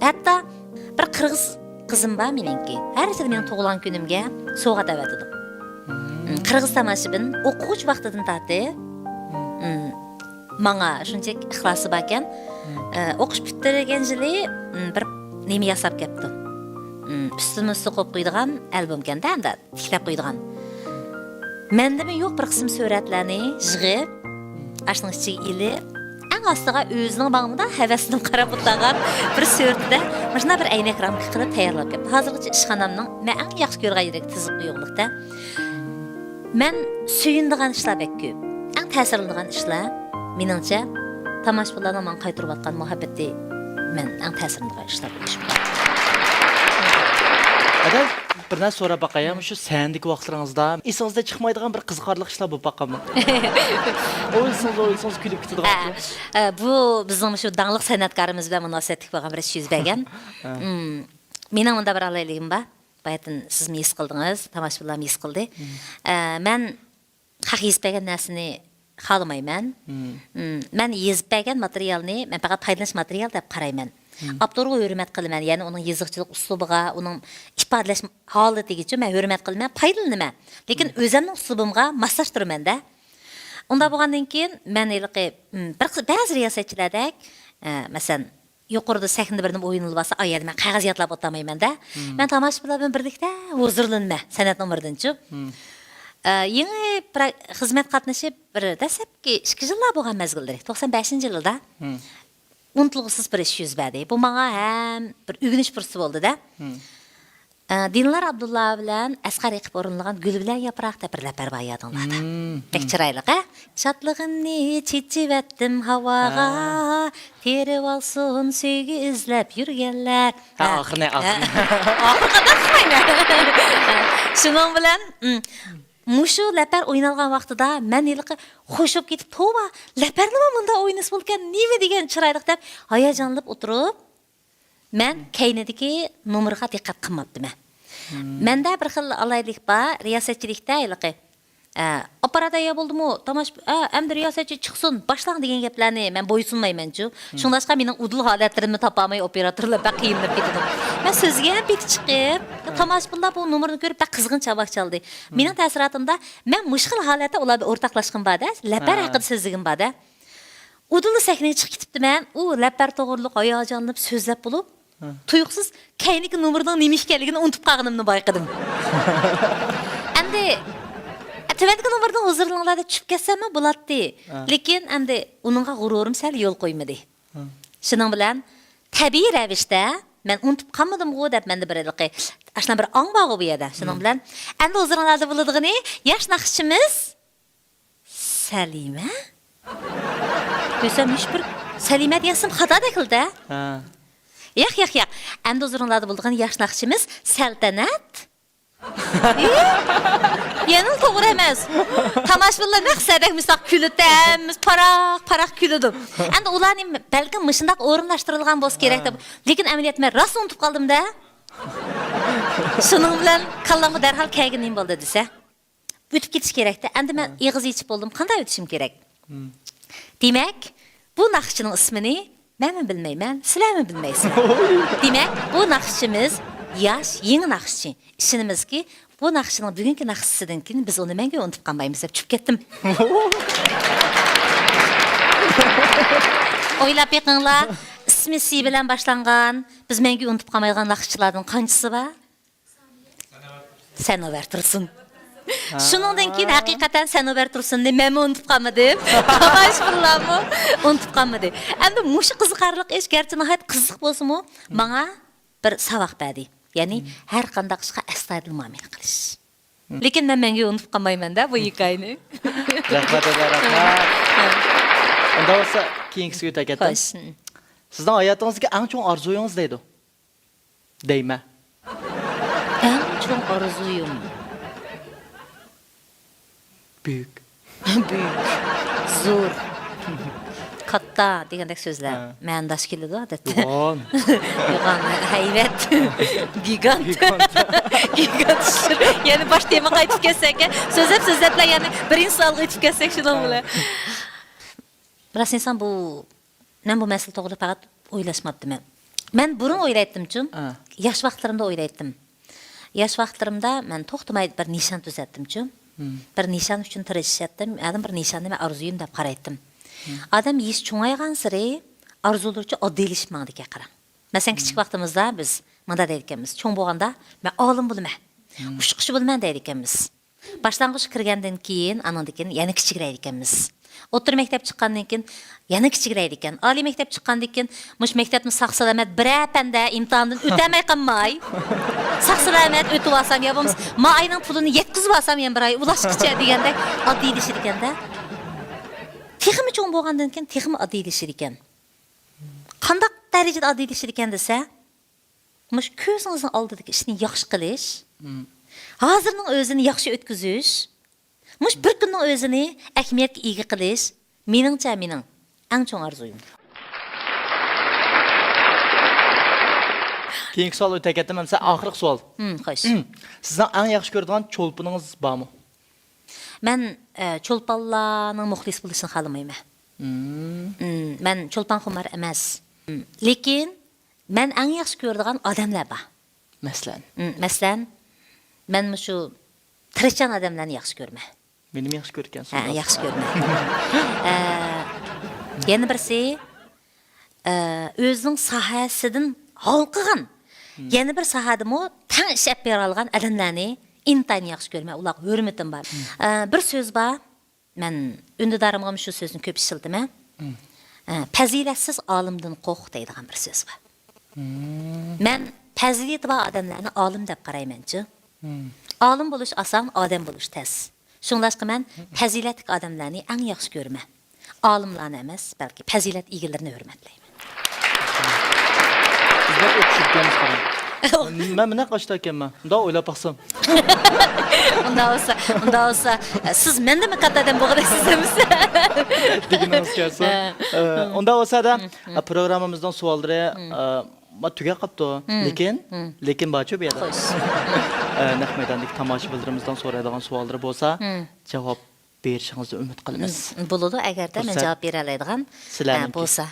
ھەتتا بىر قىرغىز قىزىم بار مېنىڭكى. ھەر يىلى مېنىڭ تۇغۇلغان كۈنۈمگە سوۋغات ئەۋەتىدۇ. قىرغىز تاماشىبىن ئوقۇغۇچى ۋاقتىدىن تارتىپ، ماڭا شۇنچىلىك ئىخلاسى باركەن. ئە، ئوقۇش پۈتتۈرگەن يىلى، بىر نېمە ياساپ كەپتۇ. ئۈستىمۇ ئۈستى قويۇپ قويىدىغان ئالبومكەن-دە، ئەمدى تىكلەپ قويىدىغان. مەندىمۇ يوق بىر قىسىم سۈرەتلەرنى يىغىپ، ئاشۇنىڭ ئىچىگە ئېلىپ، ئەڭ ئاستىغا ئۆزىنىڭ ماڭىمۇدا ھەۋەسلىنىپ قاراپ ئولتۇرغان بىر سۈرىتىدە مۇشۇنداق بىر ئەينەك رامكا قىلىپ تەييارلاپ كەپتۇ. ھازىرغىچە ئىشخانامنىڭ مەن ئەڭ ياخشى كۆرىدىغان يېرىگە تىزىپ قويغۇلۇقتا. مەن سۆيۈنىدىغان ئىشلار بەك كۆپ. ئەڭ تەسىرلىنىدىغان ئىشلار، مېنىڭچە، تاماشىبىنلارنىڭ ماڭا قايتۇرۇۋاتقان مۇھەببىتى مەن ئەڭ تەسىرلىنىدىغان ئىشلار بولۇشى مۇمكىن. ئەدە، بىر نەرسە سوراپ باقاي، مۇشۇ سەھنىدىكى ۋاقىتلىرىڭىزدا ئېسىڭىزدىن چىقمايدىغان بىر قىزىقارلىق ئىشلار بولۇپ باققانمۇ؟ ئويلىسىڭىز، ئويلىسىڭىز كۈلۈپ كېتىدىغان. ھە، ئە، بۇ بىزنىڭ مۇشۇ داڭلىق سەنئەتكارىمىز بىلەن مۇناسىۋەتلىك بولغان بىر ئىش يۈز بەرگەن. ھە. مم، مېنىڭ مۇنداق بىر ئالاھىدىلىكىم بار. باياتىن سىزمۇ ھېس قىلدىڭىز، تاماشىبىنلارمۇ ھېس قىلدى. مم. ئە، مەن خەق يېزىپ بەرگەن نەرسىنى خالىمايمەن. مم. مم، مەن يېزىپ بەرگەن ماتېرىيالنى مەن پەقەت پايدىلىنىش ماتېرىيالى دەپ قارايمەن. ئاپتورغا ھۆرمەت قىلىمەن، يەنى ئۇنىڭ يېزىقچىلىق ئۇسلۇبىغا، ئۇنىڭ ئىپادىلەش ھالىتىگىچە مەن ھۆرمەت قىلىمەن، پايدىلىنىمەن. لېكىن ئۆزەمنىڭ ئۇسلۇبۇمغا ماسلاشتۇرىمەن-دە. ئۇنداق بولغاندىن كېيىن مەن ھېلىقى، م، بىر قىس-، بەزى رىياسەتچىلەردەك، ئە، مەسىلەن، يۇقىرىدا سەھنىدە بىر نېمە ئوينىلىۋاتسا، ئا يەردە مەن قەغەز يادلاپ ئولتۇرمايمەن-دە. مەن تاماشىبىنلار بىلەن بىرلىكتە ھۇزۇرلىنىمەن سەنئەت نومۇرىدىنچۇ. ئە، يېڭى پرا-، خىزمەت قاتنىشىپ بىر دەسلەپكى ئىككى يىللار بولغان مەزگىلدە، توقسان بەشىنچى يىلدا ئۇنتۇلغۇسىز بىر ئىش يۈز بەردى. بۇ ماڭا ھەم بىر ئۆگىنىش پۇرسىتى بولدى-دە. ئە، دىلنار ئابدۇللا بىلەن ئەسقەر ئېقىپ ئورۇنلىغان گۈل بىلەن ياپراق دەپ بىر لەپەر بار يادىڭلاردا. بەك چىرايلىق، ھە؟ شادلىقىمنى چېچىۋەتتىم ھاۋاغا، تېرىۋالسۇن سۆيگۈ ئىزلەپ يۈرگەنلەر. ھە، ھە. ئاخىرىنى، ھە. ئاخىرىنى. ئاخىرىغا قانداق قىلمايمەن؟ شۇنىڭ بىلەن، م، مۇشۇ لەپەر ئوينالغان ۋاقتىدا مەن ھېلىقى خوش بولۇپ كېتىپ، توۋا، لەپەرنىمۇ مۇنداق ئوينىسا بولىدىكەن، نېمە دېگەن چىرايلىق دەپ ھاياجانلىنىپ ئولتۇرۇپ، مەن كەينىدىكى نومۇرغا دىققەت قىلماپتىمەن. مەندە بىر خىل ئالاھىدىلىك بار، رىياسەتچىلىكتە ھېلىقى، ئە، ئاپپارات تەييار بولدىمۇ؟ تاماشا-، ئە، ئەمدى رىياسەتچى چىقسۇن، باشلاڭ دېگەن گەپلەرنى مەن بويسۇنمايمەنچۇ. شۇڭلاشقا مېنىڭ ئۇدۇل ھالەتلىرىمنى تاپالماي ئوپېراتورلار بەك قىينىلىپ كېتىدۇ. مەن سۆزگە بېكى چىقىپ، تاماشىبىنلار بۇ نومۇرنى كۆرۈپ بەك قىزغىن چاۋاك چالدى. مېنىڭ تەسىراتىمدا مەن مۇشۇ خىل ھالەتتە ئۇلار بىلەن ئورتاقلاشقىنىم بار-دە، لەپەر ھەققىدە سۆزلىگىنىم بار-دە. ئۇدۇللا سەھنىگە چىقىپ كېتىپتىمەن، ئۇ لەپەر توغرۇلۇق ھاياجانلىنىپ سۆزلەپ بولۇپ، تۇيۇقسىز كەينىدىكى نومۇرنىڭ نېمە ئىكەنلىكىنى ئۇنتۇپ قالغىنىمنى بايقىدىم. ئەمدى، ئە، تۆۋەندىكى نومۇردىن ھۇزۇرلىنىڭلار دەپ چۈشۈپ كەتسەممۇ بولاتتى. لېكىن ئەمدى ئۇنىڭغا غۇرۇرۇم سەل يول قويمىدى. شۇنىڭ بىلەن تەبىئىي رەۋىشتە مەن ئۇنتۇپ قالمىدىمغۇ دەپ مەندە بىر ھېلىقى، ئاشۇنداق بىر ئاڭ بارغۇ بۇ يەردە. شۇنىڭ بىلەن ئەمدى ھۇزۇرۇڭلاردا بولىدىغىنى ياش ناخشىچىمىز سەلىمە؟ دېسەم، ھېچ بىر سەلىمە دېيەسەم خاتادەكلا-دە. ھە. ياق، ياق، ياق. ئەمدى ھۇزۇرۇڭلاردا بولىدىغان ياش ناخشىچىمىز سەلتەنەت. ئى، يەنىلا توغرا ئەمەس. تاماشىبىنلار نەق سەدەك مىساق كۈلىدۇ، ھەممىسى پاراق، پاراق كۈلىدۇ. ئەمدى ئۇلارنى بەلكىم مۇشۇنداق ئورۇنلاشتۇرۇلغان بولسا كېرەك دەپ. لېكىن ئەمەلىيەتتە مەن راست ئۇنتۇپ قالدىم-دە. شۇنىڭ بىلەن كاللامغا دەرھال كەلگىنى نېمە بولدى دېسە، ئۆتۈپ كېتىش كېرەكتە. ئەمدى مەن ئېغىز ئېچىپ بولدۇم. قانداق ئۆتۈشۈم كېرەك؟ دېمەك، بۇ ناخشىچىنىڭ ئىسمىنى مەنمۇ بىلمەيمەن، سىلەرمۇ بىلمەيسىلەر. دېمەك، بۇ ناخشىچىمىز ياش، يېڭى ناخشىچى. ئىشىنىمىزكى، بۇ ناخشىچىنىڭ بۈگۈنكى ناخشىسىدىن كېيىن بىز ئۇنى مەڭگۈ ئۇنتۇپ قالمايمىز دەپ چۈشۈپ كەتتىم. ئويلاپ بېقىڭلار، ئىسمى سى بىلەن باشلانغان، بىز مەڭگۈ ئۇنتۇپ قالمايدىغان ناخشىچىلاردىن قانچىسى بار؟ سەنوبەر تۇرسۇن. شۇنىڭدىن كېيىن ھەقىقەتەن سەنوبەر تۇرسۇننى مەنمۇ ئۇنتۇپ قالمىدىم. تاماشىبىنلارمۇ ئۇنتۇپ قالمىدى. ئەمدى مۇشۇ قىزىقارلىق ئىش، گەرچە ناھايىتى قىزىق بولسىمۇ، ماڭا بىر ساۋاق بەردى. يەنى ھەر قانداق ئىشقا ئەستايىدىل مۇئامىلە قىلىش. لېكىن مەن مەڭگۈ ئۇنتۇپ قالمايمەن-دە بۇ ھېكايىنى. رەھمەت، ھۆدە، رەھمەت. ئۇنداق بولسا، كېيىنكىسىگە ئۆتەي كەتتىم. خوش. سىزنىڭ ھاياتىڭىزدىكى ئەڭ چوڭ ئارزۇيىڭىز دەيدۇ. دەيمەن. ئەڭ چوڭ ئارزۇيۇم. بۈيۈك. بۈيۈك. زور. كاتتا دېگەندەك سۆزلەر. ھە. مەنىداش كېلىدۇ ئادەتتە. يوغان. يوغان، ھەيۋەت. گىگانت. گىگانت. گىگانت ئىشلىرى. يەنە باش تېمىغا قايتىپ كەتسەك، سۆزلەپ، سۆزلەپلا يەنە بىرىنچى سوئالغا ئۆتۈپ كەتسەك شۇنىڭ بىلەن. راستىنى ئېيتسام، بۇ مەن بۇ مەسىلە توغرىدا پەقەت ئويلاشماپتىمەن. مەن بۇرۇن ئويلايتتىمچۇ، ئا. ياش ۋاقىتلىرىمدا ئويلايتتىم. ياش ۋاقىتلىرىمدا مەن توختىماي بىر نىشان تۈزەتتىمچۇ. مم. بىر نىشان ئۈچۈن تىرىشىشاتتىم. ئادەم بىر نىشاننى مەن ئارزۇيۇم دەپ قارايتتىم. مم. ئادەم يېشى چوڭايغانسېرى ئارزۇلىرىچۇ ئاددىيلىشىپ ماڭىدىكەن قاراڭ. مەسىلەن، كىچىك ۋاقتىمىزدا بىز مۇنداق دەيدىكەنمىز، چوڭ بولغاندا مەن ئالىم بولىمەن، مم. ئۇچقۇچى بولىمەن دەيدىكەنمىز. باشلانغۇچقا كىرگەندىن كېيىن، ئانىڭدىن كېيىن يەنە كىچىكرەيدىكەنمىز. ئوتتۇرا مەكتەپ چىققاندىن كېيىن يەنە كىچىكرەيدىكەن. ئالىي مەكتەپ چىققاندىن كېيىن، مۇشۇ مەكتەپنى ساق-سالامەت بىرەر پەندە ئىمتىھاندىن ئۆتەلمەي قالماي، ساق-سالامەت ئۆتۈۋالسام، يا بولمىسا ما ئاينىڭ پۇلىنى يەتكۈزۈۋالسام يەنە بىر ئاي ئۇلاشقىچە دېگەندەك ئاددىيلىشىدىكەن-دە. تېخىمۇ چوڭ بولغاندىن كېيىن تېخىمۇ ئاددىيلىشىدىكەن. قانداق دەرىجىدە ئاددىيلىشىدىكەن دېسە، مۇشۇ كۆزىڭىزنىڭ ئالدىدىكى ئىشنى ياخشى قىلىش، مم. ھازىرنىڭ ئۆزىنى ياخشى ئۆتكۈزۈش، مۇشۇ بىر كۈننىڭ ئۆزىنى ئەھمىيەتكە ئىگە قىلىش، مېنىڭچە، مېنىڭ ئەڭ چوڭ ئارزۇيۇم. كېيىنكى سوئال ئۆتەي كەتتىم، ئەمسە ئاخىرقى سوئال. مم، خوش. سىزنىڭ ئەڭ ياخشى كۆرىدىغان چولپىنىڭىز بارمۇ؟ مەن، ئە، چولپانلارنىڭ مۇخلىسى بولۇشىنى خالىمايمەن. مم. مم، مەن چولپان خۇمار ئەمەس. مم، لېكىن مەن ئەڭ ياخشى كۆرىدىغان ئادەملەر بار. مەسىلەن؟ م، مەسىلەن، مەن مۇشۇ تىرىشچان ئادەملەرنى ياخشى كۆرىمەن. مېنىمۇ ياخشى كۆرىدىكەنسىز ھە، ئۇنداق. ياخشى كۆرىمەن. ئە، يەنە بىرسى، ئە، ئۆزىنىڭ ساھەسىدىن ھالقىغان، يەنە بىر ساھەدىمۇ تەڭ ئىش ئېلىپ بېرەلىگەن ئادەملەرنى ئىنتايىن ياخشى كۆرىمەن، ئۇلارغا ھۆرمىتىم بار. ئە، بىر سۆز بار، مەن ئۈندىدارىمغىمۇ شۇ سۆزنى كۆپ ئىشلىتىمەن. ئە، پەزىلەتسىز ئالىمدىن قورق دەيدىغان بىر سۆز بار. مەن پەزىلىتى بار ئادەملەرنى ئالىم دەپ قارايمەنچۇ. ئالىم بولۇش ئاسان، ئادەم بولۇش تەس. شۇڭلاشقا مەن پەزىلەتلىك ئادەملەرنى ئەڭ ياخشى كۆرىمەن. ئالىملارنى ئەمەس، بەلكى پەزىلەت ئىگىلىرىنى ھۆرمەتلەيمەن. بىز بەك ئوخشىدىكەنمىز، قاراڭ. مەن مۇنداق ئاشتا ئىكەنمەن. مۇنداق ئويلاپ باقسام. ئۇنداق بولسا، ئۇنداق بولسا، سىز مەندىنمۇ كاتتا ئادەم بولغۇدەك سىز ئەمىسە. دېگىنىڭىز كەلسۇن. ھە. ئە، ئۇنداق بولسا-دە، پروگراممىمىزنىڭ سوئاللىرى، ئە، ما تۈگەپ قاپتۇ. لېكىن، لېكىن بارچۇ بۇ يەردە. خوش. ئە، نەق مەيداندىكى تاماشىبىنلىرىمىزنىڭ سورايدىغان سوئاللىرى بولسا، جاۋاب بېرىشىڭىزنى ئۈمىد قىلىمىز. بولىدۇ، ئەگەردە مەن جاۋاب بېرەلەيدىغان، سىلەرنىڭكى. بولسا.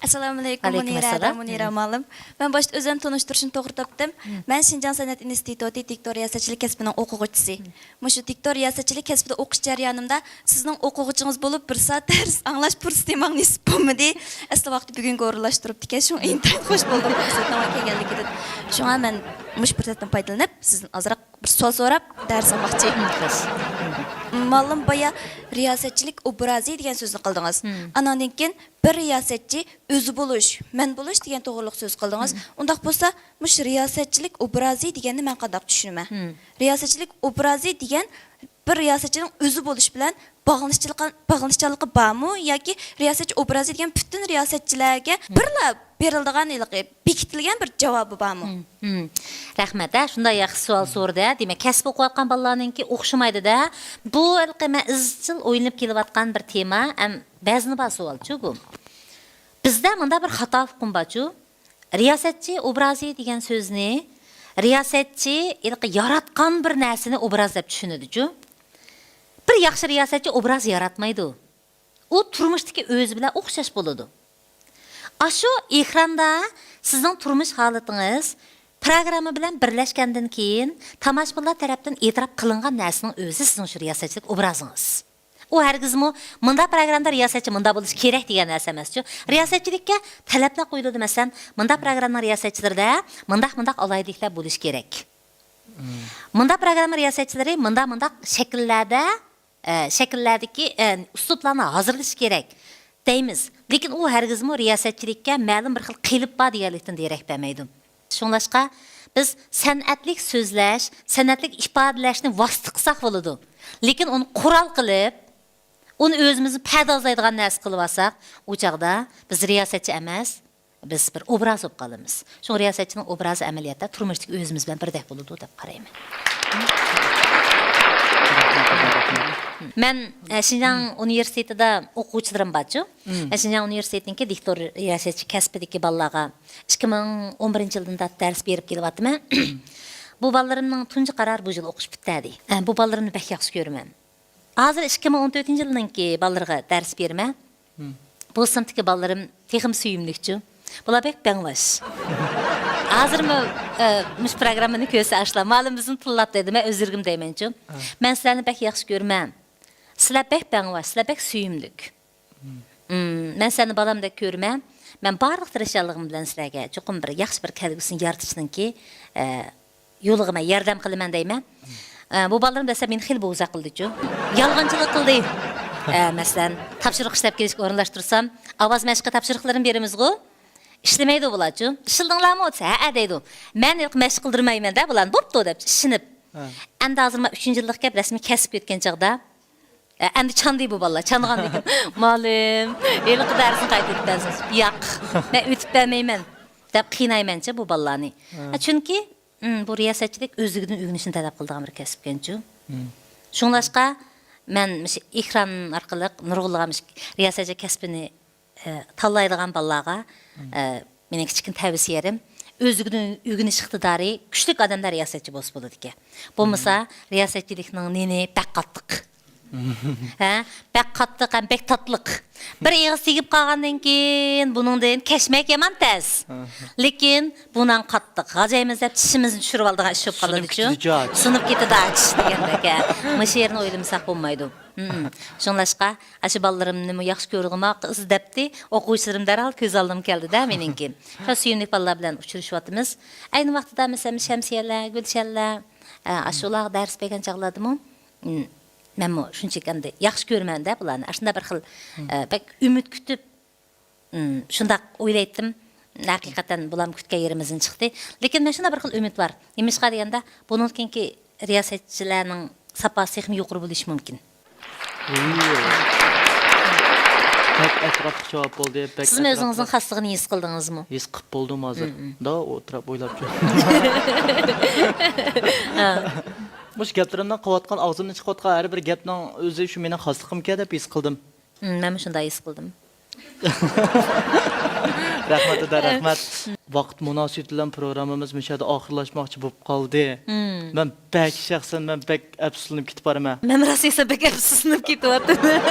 ئەسسالامۇئەلەيكۇم، ئەلەيكۇم مۇنىرە ئەسسالام. ھەم مۇنىرە مۇئەللىم. مەن باشتا ئۆزۈم تونۇشتۇرۇشنى توغرا تاپتىم. مەن شىنجاڭ سەنئەت ئىنستىتۇتى دىكتور رىياسەتچىلىك كەسپىنىڭ ئوقۇغۇچىسى. مۇشۇ دىكتور رىياسەتچىلىك كەسپىدە ئوقۇش جەريانىمدا سىزنىڭ ئوقۇغۇچىڭىز بولۇپ، بىر سائەت دەرس ئاڭلاش پۇرسىتى ماڭا نېسىپ بولمىدى. ئەسلى ۋاقتى بۈگۈنگە ئورۇنلاشتۇرۇپتىكەن، شۇڭا ئىنتايىن خوش بولدۇم پۇرسەتنىڭ كەلگەنلىكىدىن. شۇڭا مەن مۇشۇ پۇرسەتتىن پايدىلىنىپ، سىزدىن ئازراق بىر سوئال سوراپ، دەرس ئالماقچى. مۇئەللىم بايا رىياسەتچىلىك ئوبرازى دېگەن سۆزنى قىلدىڭىز. ئاناندىن كېيىن بىر رىياسەتچى ئۆزى بولۇش، مەن بولۇش دېگەن توغرىلىق سۆز قىلدىڭىز. ئۇنداق بولسا، مۇشۇ رىياسەتچىلىك ئوبرازى دېگەننى مەن قانداق چۈشىنىمەن؟ رىياسەتچىلىك ئوبرازى دېگەن بىر رىياسەتچىنىڭ ئۆزى بولۇش بىلەن باغلىنىشچانلىقى، باغلىنىشچانلىقى بارمۇ ياكى رىياسەتچى ئوبرازى دېگەن پۈتۈن رىياسەتچىلەرگە بىرلا بېرىلىدىغان ھېلىقى بېكىتىلگەن بىر جاۋابى بارمۇ؟ مم، مم. رەھمەت، ھە، شۇنداق ياخشى سوئال سورىدى، ھە. دېمەك، كەسىپ ئوقۇۋاتقان بالىلارنىڭكى ئوخشىمايدۇ-دە. بۇ ھېلىقى مەن ئىزچىل ئويلىنىپ كېلىۋاتقان بىر تېما، ھەم ۋەزنى بار سوئالچۇ بۇ. بىزدە مۇنداق بىر خاتا ئۇقۇم بارچۇ. رىياسەتچى ئوبرازى دېگەن سۆزنى رىياسەتچى ھېلىقى ياراتقان بىر نەرسىنى ئوبراز دەپ چۈشىنىدۇچۇ. بىر ياخشى رىياسەتچى ئوبراز ياراتمايدۇ. ئۇ تۇرمۇشتىكى ئۆزى بىلەن ئوخشاش بولىدۇ. ئاشۇ ئېكراندا سىزنىڭ تۇرمۇش ھالىتىڭىز پروگرامما بىلەن بىرلەشكەندىن كېيىن، تاماشىبىنلار تەرەپتىن ئېتىراپ قىلىنغان نەرسىنىڭ ئۆزى سىزنىڭ شۇ رىياسەتچىلىك ئوبرازىڭىز. ئۇ ھەرگىزمۇ مۇنداق پروگراممىدا رىياسەتچى مۇنداق بولۇشى كېرەك دېگەن نەرسە ئەمەسچۇ. رىياسەتچىلىككە تەلەپلەر قويۇلىدۇ، مەسىلەن، مۇنداق پروگراممىنىڭ رىياسەتچىلىرىدە مۇنداق، مۇنداق ئالاھىدىلىكلەر بولۇشى كېرەك. مۇنداق پروگرامما رىياسەتچىلىرى مۇنداق، مۇنداق شەكىللەردە ئە، شەكىللەردىكى، ئە، ئۇسلۇبلارنى ھازىرلىشى كېرەك دەيمىز. لېكىن ئۇ ھەرگىزمۇ رىياسەتچىلىككە مەلۇم بىر خىل قېلىپ بار دېگەنلىكتىن دېرەك بەرمەيدۇ. شۇڭلاشقا بىز سەنئەتلىك سۆزلەش، سەنئەتلىك ئىپادىلەشنى ۋاسىتە قىلساق بولىدۇ. لېكىن ئۇنى قورال قىلىپ، ئۇنى ئۆزىمىزنى پەردازلايدىغان نەرسە قىلىۋالساق، ئۇ چاغدا بىز رىياسەتچى ئەمەس، بىز بىر ئوبراز بولۇپ قالىمىز. شۇڭا رىياسەتچىنىڭ ئوبرازى ئەمەلىيەتتە تۇرمۇشتىكى ئۆزىمىز بىلەن بىردەك بولىدۇ دەپ قارايمەن. مەن، ئە، شىنجاڭ ئۇنىۋېرسىتېتىدا ئوقۇغۇچىلىرىم بارچۇ. مم. ئە، شىنجاڭ ئۇنىۋېرسىتېتىنىڭكى دىكتور رىياسەتچى كەسپىدىكى بالىلارغا ئىككى مىڭ ئون بىرىنچى يىلدىن تارتىپ دەرس بېرىپ كېلىۋاتىمەن. بۇ بالىلىرىمنىڭ تۇنجى قارارى بۇ يىل ئوقۇش پۈتتى. ئە، بۇ بالىلىرىمنى بەك ياخشى كۆرىمەن. ھازىر ئىككى مىڭ ئون تۆتىنچى يىلنىڭكى بالىلىرىغا دەرس بېرىمەن. مم. بۇ سىنىپتىكى بالىلىرىم تېخىمۇ سۆيۈملۈكچۇ. بۇلار بەك بەڭۋاش. ھازىرمۇ، ئە، مۇشۇ پروگراممىنى كۆرسە ئاشۇلار، مۇئەللىم بىزنى تىللاپ دەيدۇ، مەن ئۆزلىرىگىمۇ دەيمەنچۇ. ھە. مەن سىلەرنى بەك ياخشى كۆرىمەن. سىلەر بەك بەڭۋاش، سىلەر بەك سۆيۈملۈك. مم، مەن سىلەرنى بالامدەك كۆرىمەن. مەن بارلىق تىرىشچانلىقىم بىلەن سىلەرگە چوقۇم بىر ياخشى بىر كەلگۈسىنى يارىتىشنىڭكى، ئە، يولىغا مەن ياردەم قىلىمەن دەيمەن. ئە، بۇ بالىلىرىم دەسلەپ مېنى خېلى بوزەك قىلدىچۇ. يالغانچىلىق قىلدى. ئە، مەسىلەن، تاپشۇرۇق ئىشلەپ كېلىشكە ئورۇنلاشتۇرسام، ئاۋاز مەشقى تاپشۇرۇقلىرىنى بېرىمىزغۇ. ئىشلىمەيدۇ بۇلارچۇ. ئىشلىدىڭلارمۇ دېسە، ھەئە دەيدۇ. مەن ھېلىقى مەشىق قىلدۇرمايمەن-دە بۇلارنى. بوپتۇ دەپ ئىشىنىپ. ھە. ئەمدى ھازىر مانا ئۈچىنچى يىللىققا كەپ رەسمىي كەسىپ كۆتكەن چاغدا، ئە، ئەمدى چاندى بۇ بالىلار. چانغاندىن كېيىن، مۇئەللىم، ھېلىقى دەرسنى قايتا ئۆتۈپ بەرسىڭىز. ياق، مەن ئۆتۈپ بەرمەيمەن دەپ قىينايمەنچە بۇ بالىلارنى. ھە. ئە، چۈنكى، ئىم، بۇ رىياسەتچىلىك ئۆزلۈكىدىن ئۆگىنىشنى تەلەپ قىلىدىغان بىر كەسىپكەنچۇ. مم. شۇڭلاشقا مەن مۇشۇ ئېكران ئارقىلىق نۇرغۇنلىغان مۇشۇ رىياسەتچىلىك كەسپىنى ئە، تاللايدىغان بالىلارغا، ئە، مېنىڭ كىچىككىنە تەۋسىيەم، ئۆزلۈكىدىن ئۆگىنىش ئىقتىدارى كۈچلۈك ئادەملەر رىياسەتچى بولسا بولىدىكەن. بولمىسا، رىياسەتچىلىكنىڭ نېنى بەك قاتتىق. ھە، بەك قاتتىق ھەم بەك تاتلىق. بىر ئېغىز تېگىپ قالغاندىن كېيىن بۇنىڭدىن كەچمەك يامان تەس. لېكىن بۇ نان قاتتىق، غاجايمىز دەپ چىشىمىزنى چۈشۈرۈۋالىدىغان ئىش بولۇپ قالىدىچۇ. سۇنۇپ كېتىدۇ ئاچ دېگەندەك، ھە. مۇشۇ يېرىنى ئويلىمىساق بولمايدۇ. شۇڭلاشقا، ئاشۇ بالىلىرىمنىمۇ ياخشى كۆرىدىغان قىز دەپتى، ئوقۇغۇچىلىرىم دەرھال كۆز ئالدىمغا كەلدى-دە مېنىڭكى. شۇ سۆيۈملۈك بالىلار بىلەن ئۇچرىشىۋاتىمىز. ئەينى ۋاقتىدا، مەسىلەن، شەمسىيەلەر، گۈلشەنلەر، ئە، ئاشۇلارغا دەرس بەرگەن چاغلاردىمۇ، م، مەنمۇ شۇنچىلىك ئەمدى ياخشى كۆرىمەن-دە بۇلارنى. ئاشۇنداق بىر خىل، ئە، بەك ئۈمىد كۈتۈپ، م، شۇنداق ئويلايتتىم. ھەقىقەتەن بۇلارمۇ كۈتكەن يېرىمىزدىن چىقتى. لېكىن مەن شۇنداق بىر خىل ئۈمىد بار. نېمىشقا دېگەندە، بۇنىڭدىن كېيىنكى رىياسەتچىلەرنىڭ ساپاسى تېخىمۇ يۇقىرى بولۇشى مۇمكىن. بەك ئەتراپلىق جاۋاب بولدى. بەك سىزمۇ ئۆزىڭىزنىڭ خاسلىقىنى ھېس قىلدىڭىزمۇ؟ ھېس قىلىپ بولدۇم ھازىر. مم. دا ئولتۇرۇپ ئويلاپ كۆردۈم. ھا. مۇشۇ گەپلىرىمدىن قىلىۋاتقان، ئاغزىمدىن چىقىۋاتقان ھەر بىر گەپنىڭ ئۆزى شۇ مېنىڭ خاسلىقىمكەن دەپ ھېس قىلدىم. مم، مەنمۇ شۇنداق ھېس قىلدىم. رەھمەت، دادا، رەھمەت. ۋاقىت مۇناسىۋىتى بىلەن پروگراممىمىز مۇشۇ يەردە ئاخىرلاشماقچى بولۇپ قالدى. مم. مەن بەك، شەخسەن مەن بەك ئەپسۇسلىنىپ كېتىپ بارىمەن. مەن راست دېسەم بەك ئەپسۇسلىنىپ كېتىۋاتىمەن.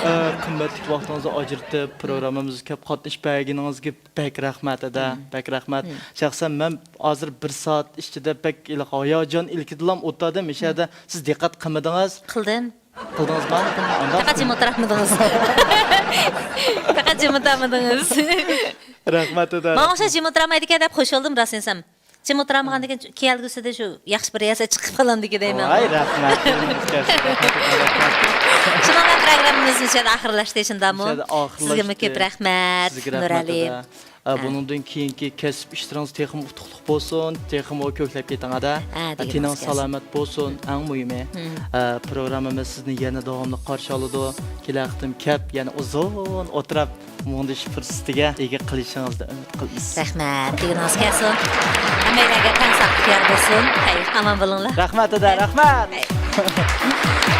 ئە، قىممەتلىك ۋاقتىڭىزنى ئاجرىتىپ، پروگراممىمىزغا كەپ قاتنىشىپ بەرگىنىڭىزگە بەك رەھمەت، دادا، مم. بەك رەھمەت. مم. شەخسەن مەن ھازىر بىر سائەت ئىچىدە بەك ھېلىقى ھاياجان ئىلكىدىلا ئولتۇردۇم. مۇشۇ يەردە سىز دىققەت قىلمىدىڭىز. قىلدىم. قىلدىڭىزمۇ؟ قىلدىم. پەقەت جىم ئولتۇرالمىدىڭىز. پەقەت جىم ئولتۇرالمىدىڭىز. رەھمەت، دادا. ماڭا ئوخشاش جىم ئولتۇرالمايدىكەن دەپ خۇش بولدۇم، راستىنى دېسەم. جىم ئولتۇرالمىغاندىكىن كەلگۈسىدە شۇ ياخشى بىر رىياسەتچى چىقىپ قالامدىكىن دەيمەن. ۋاي، رەھمەت. شۇنىڭ بىلەن پروگراممىمىز مۇشۇ يەردە ئاخىرلاشتى، شۇنداقمۇ؟ مۇشۇ يەردە ئاخىرلاشتى. سىزگىمۇ كۆپ رەھمەت، سىزگە رەھمەت، نۇرئەلى. دادا. ئە، ھە. بۇنىڭدىن كېيىنكى كەسىپ ئىشلىرىڭىز تېخىمۇ ئۇتۇقلۇق بولسۇن، تېخىمۇ كۆكلەپ كېتىڭ، ھەدە. ھە، ئە، دېگىنىڭىز تېنىڭىز كەلسۇن. سالامەت بولسۇن، ئەڭ مۇھىمى. مم. ئە، پروگراممىمىز سىزنى يەنە داۋاملىق قارشى ئالىدۇ. كېلەر قېتىم كەپ، يەنە ئۇزۇن ئولتۇراپ مۇڭدىشىش پۇرسىتىگە ئىگە قىلىشىڭىزنى ئۈمىد قىلىمىز. رەھمەت، دېگىنىڭىز كەلسۇن. ھەممەيلەرگە تەڭ ساقلىق يار بولسۇن. خەير، ئامان بولۇڭلار. رەھمەت، دادا، رەھمەت. خەير.